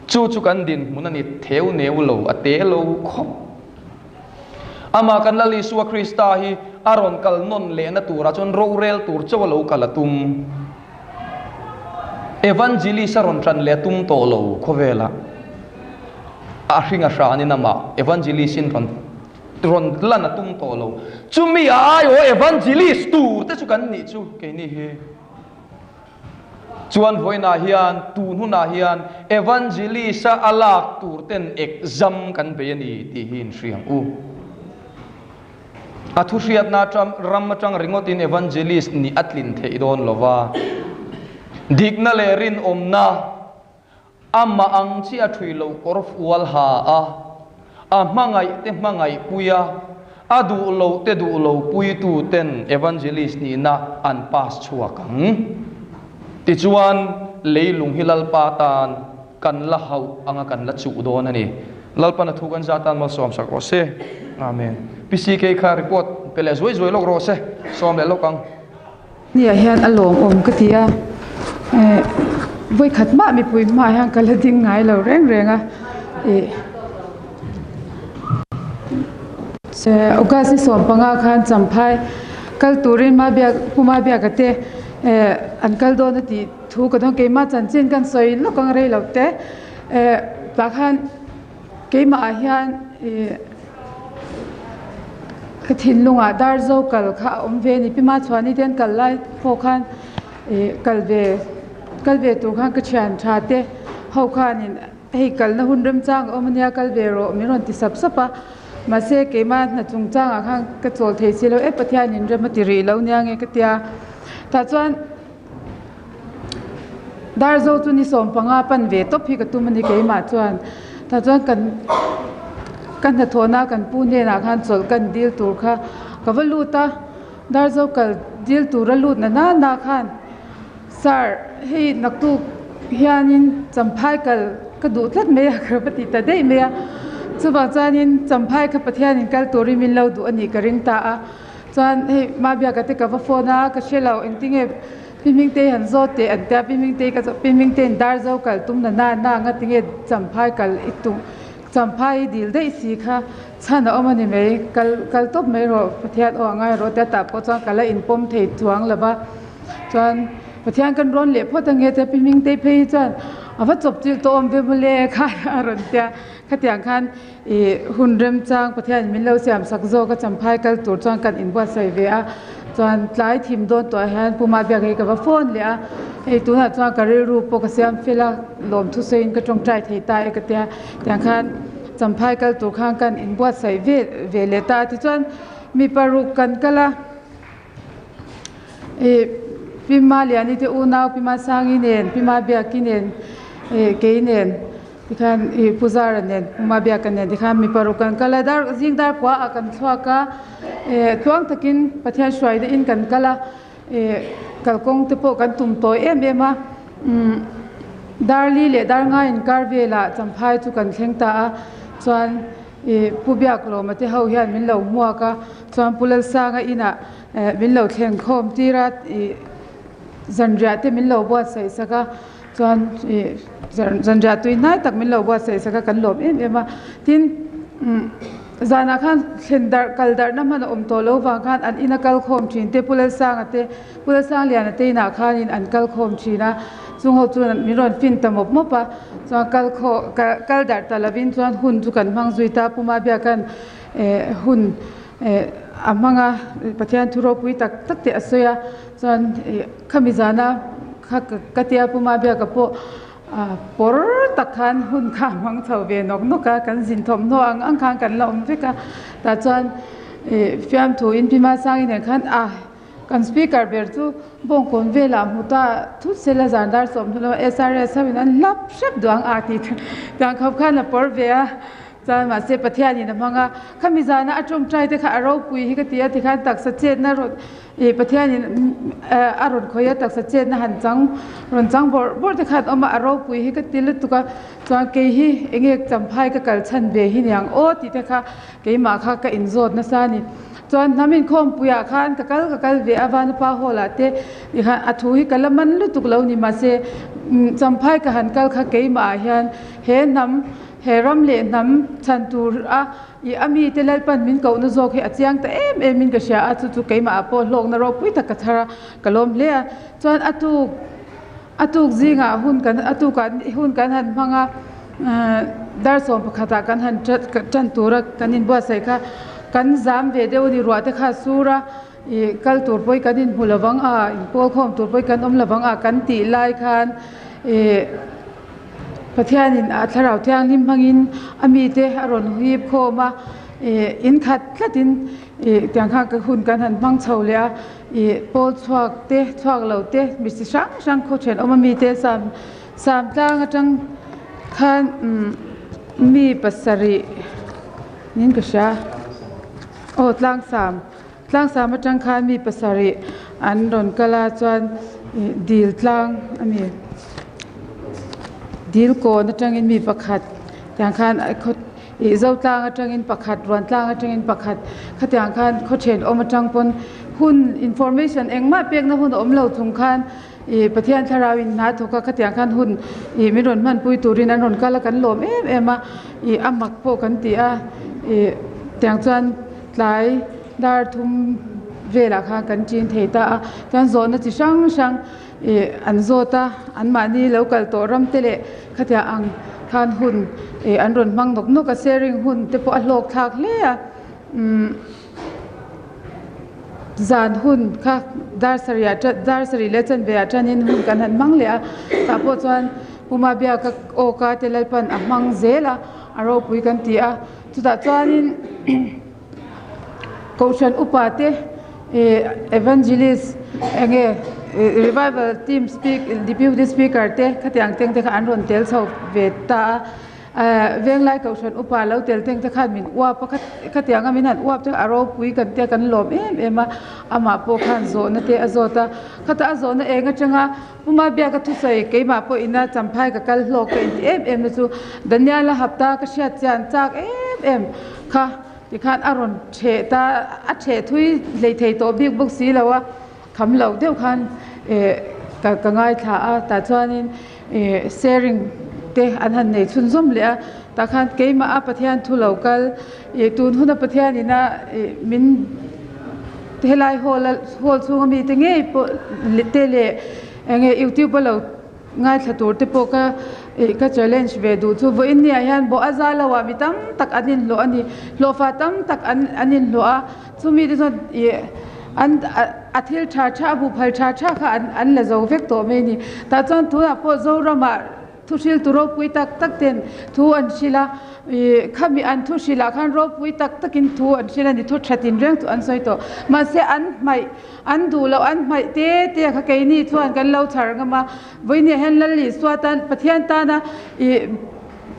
Chu chu kan dinhmun a ni theu neu lo a te lo khawp. Amah kan Lal Isua Krista hi a rawn kal nawn lehna turah chuan rorel tur chauh a lo kal a tum. Evangelist a rawn tan leh a tum tawh lo khawvelah. A hring a hranin amah evangelist in rawn rawn lan a tum tawh lo. Chumi a aiawh evangelist tur te chu kan nih chu keini hi. Chuan vawiinah hian, tun hunah hian Evangelist-a a lak tur ten exam kan bei a ni tih hi inhria ang u. A thuhriatna atang ram atang ringawtin Evangelist nih a tlin theih dawn lo va. Dikna leh rinawmna. Amah ang chiah a ṭhui lo kawr fual ha a. A hmangaih te hmangaih pui a, a duh loh te duh lo puitu ten evangelist nihna an pass chhuak ang. Tichuan, leilung hi Lalpa tan kan la hauh anga kan la chuh dawn a ni. Lalpan a thu kan zah tan malsawm sak rawh se. Amen. PCK kha report pe leh zuai zuai lawk rawh se. Sawm leh lawk ang. Nia hian a lawmawm ka ti a, eh vawikhat mah mipui hmaah hian ka la ding ngai lo reng reng a, ih August ni 15 khan Champhai kal turin Mabiak Pu Mabiaka te eh an kal dawn a tih thu ka dawn keimah chanchin kan sawi lawk ang rei lo te eh tah khan keimah ah hian ih Ka thinlungah Darzo kal kha a awm ve a ni. Pi Machhuani te an kal lai pawh khan ih kal ve kal ve tur khan ka thian tha te ho khanin hei kalna hun remchang a awm ania kal ve rawh min rawn ti sap sap a. Mahse keimah hna chungchangah khan ka chawl thei si lo e Pathianin rem a ti rih lo nia nge ka tia. Tah chuan Darzo chu ni 15 pan ve tawp hi ka tum a ni keimah chuan tah chuan kan ka hnathawhna kan pu hnenah khan chawlh kan dil tur kha ka va lut a Darzo kal dil tura lut na nana khan sir hei naktuk hianin champhai kal ka duh tlat mai a ka va ti ta daih mai a chuvang chuanin champhai kha Pathianin kal turin min lo duh a nih ka ring ta a. Chuan hei Mabiaka te ka va phone a, ka hre lo engtinge Pi Hmingtei han zawt teh an tia, Pi Hmingtei ka zawt, Pi Hmingteiin dar zo kal tum na na na nga tinge Champhai kal i tum, Champhai i dil daih si kha chhan a awm a ni mai, kal kal tawp mai rawh Pathian aw a ngai rawh tia tah pawh chuan ka la inpawm thei chuang lo va, chuan Pathian kan rawn leh phawt ange tia Pi Hmingtei phei hi chuan a va chawp chilh tawh awm ve mawle khan a rawn tia, khatiang khan Ih hun remchang Pathianin min lo siam sak zawk a champhai kal tur chuan kan inbuatsaih ve a, chuan tlai thim dawn tawh ah hian Pu Mabiak hi ka va phone leh a, hei tunah chuan ka rilru pawh ka siam fel a, lawmthu sawiin ka tawngtai thei ta e ka tia, tiang khan champhai kal tur khan kan inbuatsaih ve ve leh ta a, tichuan mi paruk kan kal a. Ih Pi Maliani te unau Pi Masangi nen Pi Mabiaki nen ih kei nen tikhan ih Pu Zara nen Pu Mabiaka nen tikhan mi paruk kan kal a dar zing dar kua ah kan chhuak a eh tluang takin Pathian hruai deuhin kan kal a ih kalkawng te pawh kan tum tawi em em a umm dar li leh dar ngai inkar velah champhai chu kan thleng ta a chuan ih Pu Biaklawma te ho hian min lo hmuak a. Chuan Pu Lalsanga inah min lo thleng khawm tir a, ih zanriah te min lo buatsaih sak a, chuan ih zanriah tui hnai tak min lo buatsaih sak a, kan lawm em em a. Tin, umm zanah khan thlen darh kal darhna hman a awm tawh lo vang khan an ina kal khawm thin te Pu Lalsanga te, Pu Lalsangliana te inah khanin an kal khawm thin a, chung ho chuan min rawn fin ta mawp mawp a, chuan kal khawh kal darh ta lovin chuan hun chu kan hmang zui ta, Pu Mabiaka'n Eh hun eh a hmang a Pathian thu ropui tak tak te a sawi a chuan ih khami zana kha ka tia Puma biaka pawh ah pawr tak khan hun kha a hmang chho ve nawk nawk a kan zin thawmhnaw ang ang khan kan la awm vek a tah chuan ih fiamthu in Pima Sangi nen khan ah kan speaker ber chu bawngkawn velah hmu ta thut sela zan dar 20 lamah SRS ho in an hlap hrep duh ang a tih tiang khawp khan a pawr ve a. Chuan mahse Pathianin a hmang a, khami zana a tawngtai te kha a ropui hi ka ti a tikhan taksa chetna rawn ih Pathianin a rawn khawih a taksa chetna han chang rawn chang bawrh bawrh te khan awm a, a ropui hi ka ti lutuk a, chuan kei hi enge champhai ka kal chhan ve hi niang aw tih te kha keimah kha ka inzawt nasa a ni. Chuan hnam inkhawmpuiah khan ka kal ka kal ve a Vanapa hall ah te tikhan a thu hi ka la man lutuk lo ni mahse champhai ka han kal kha keimah ah hian he hnam He ram leh hnam chhan tur a i a mite Lalpan min kohna zawk hi a chiang ta em em in ka hria a, chu chu keimah ah pawh hlawkna ropui tak ka thar a, ka lawm hle a. Chuan a tuk a tuk zingah hun kan a tukah hun kan han hmang a, dar 11 ah kan han tan tura kan inbuatsaih kha kan zam ve deuh a ni, ruah te kha a sur a, i kal tur pawh hi kan inhmu lovang a, inpawl khawm tur pawh hi kan awm lovang a kan tih lai khan i Pathianin a thlarau thianghlim hmangin a mite a rawn hip khawm a, ih in khat tlatin ih tiang khan ka hun kan han hmang chho leh a, ih pawl chhuak te chhuak lo te mi chi hrang hrang khaw thenawm a mite sam sam tlang atang khan umm mi pasarih. Niin ka hria. Aw Tlangsam. Tlangsam atang khan mi pasarih an rawn kal a chuan ih dil tlang a ni. Dil kawn atangin mi pakhat tiang khan khaw ih zo tlang atangin pakhat ruan tlang atangin pakhat khatiang khan khaw thenawm atang pawn hun information engmah pekna hun a awm lo chung khan Ih Pathian thlarau in hna thawk a khatiang khan hun ih min rawn hmanpui turin an rawn kal a kan lawm em em a ih a mak pawh kan ti a ih tiang chuan tlai dar thum velah khan kan ṭin thei ta a chuan zawhna chi hrang hrang ih an zawt a anmahni lo kal tawh ram te leh khatiang ang khan hun ih an rawn hmang nawk nawk a sharing hun te pawh a hlawk thlak hle a umm. Zan hun kha dar sarih ah dar sarih leh chanve ah tanin hun kan han hmang leh a tah pawh chuan Puma biaka aw ka te Lalpan a hmang zel a a ropui kan ti a chutah chuanin Kohhran upa te ih Evangelist eng nge Revival team speak Deputy Speaker te khatiang teng te kha an rawn tel chho ve ta a. Ehh Venglai Kohhran upa lo tel teng te khan min uap a khatiang a min han uap te a ropui kan tia kan lawm em em a amah pawh khan zawhna te a zawt a khatah a zawhna eng atanga Puma biaka thusawi keimah pawh ina champhai ka kal hlawk ka inti em em na chu Daniel-a hapta ka hriat chian chak em em kha tikhan a rawn theh ta a theh thui hlei thei tawh bik bawk si lo a kham loh deuh khan eh ka ka ngaithla a tah chuanin eh sharing te an han nei chhunzawm leh a tah khan keimah a Pathian thu lo kal ih tun huna Pathian ina ih min helai hall a hall chhunga mite ngei pawh te leh eng nge youtube a lo ngaithla tur te pawh ka ih ka challenge ve duh chu vawiin ni ah hian bawh a za lo ah mi tam tak an inhlawh a ni hlawhfa tam tak an an inhlawh a. Chumi te chuan ih an a thil tha tha a bu phal tha tha kha an an la zo vek tawh mai a ni. Tah chuan tunah pawh Zoramah thu hriltu ropui tak tak ten thu an hrilh a, ih khami an thu hrilh ah khan ropui tak takin thu an hrilh a ni, thu tha tinreng chu an sawi tawh. Mahse an hmaih an duh loh an hmaih te te kha keini chuan kan lo chhar ngam a, vawiin hian Lal Isua tan Pathian tana ih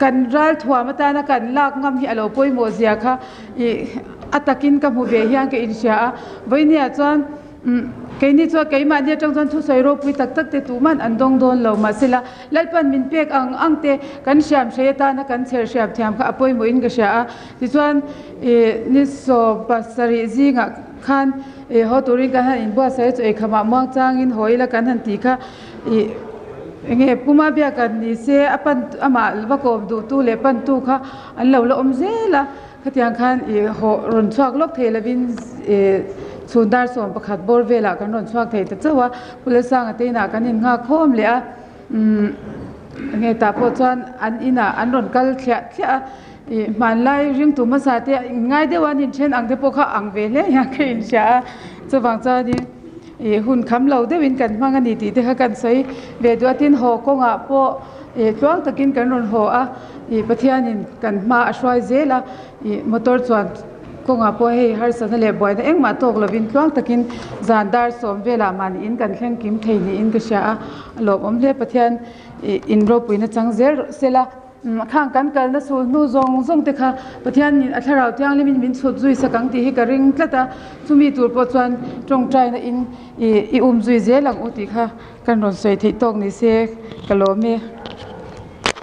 kan ralthuam atana kan lak ngam hi a lo pawimawh zia kha ih a takin ka hmu ve hian ka inhria a vawinia chuan umm keini chuan keimahni atang chuan thusawi ropui tak tak te tuhman an dawng dawn lo mahsela Lalpan min pek ang ang te kan hriam hrei atana kan chher hriam thiam kha a pawimawhin ka hria a tichuan ih ni sawm pasarih zingah khan ih haw turin kan han inbuatsaih a chu eikhamah muang changin haw ila kan han tih kha ih eng nge puma biak an ni se a pan amah va kawm duhtu leh pantu kha an lo la awm zel a khatiang khan ih haw rawn chhuak lawk thei lovin ih chhun dar 11 bawr velah kan rawn chhuak thei ta chauh a Pulesanga te inah kan innghak khawm leh a umm eng nge tah pawh chuan an inah an rawn kal thliah thliah a ih hmanlai ringtu hmasa te inngai deuh a an inthen ang te pawh kha ang ve hle hian ka inhria a chuvang chuanin. Ih hun kham lo deuhin kan hmang a ni tih te kha kan sawi ve duh a tin haw kawngah pawh ih tluang takin kan rawn haw a ih Pathianin kan hma a hruai zel a ih motor chuan kawngah pawh hei harsatna leh buaina engmah tawk lovin tluang takin zan dar sawm velah mahni in kan thleng kim thei niin ka hria a a lawmawm hle Pathian ih in ropuina chang zel sela. Khang kan kalna sul hnu zawng zawng te kha Pathianin a thlarau thianghlimin min chhut zui sak ang tih hi ka ring tlat a, chumi tur pawh chuan tawngtaina in i um zui zel ang u tih kha kan rawn sawi theih tawk ni se ka lawm e.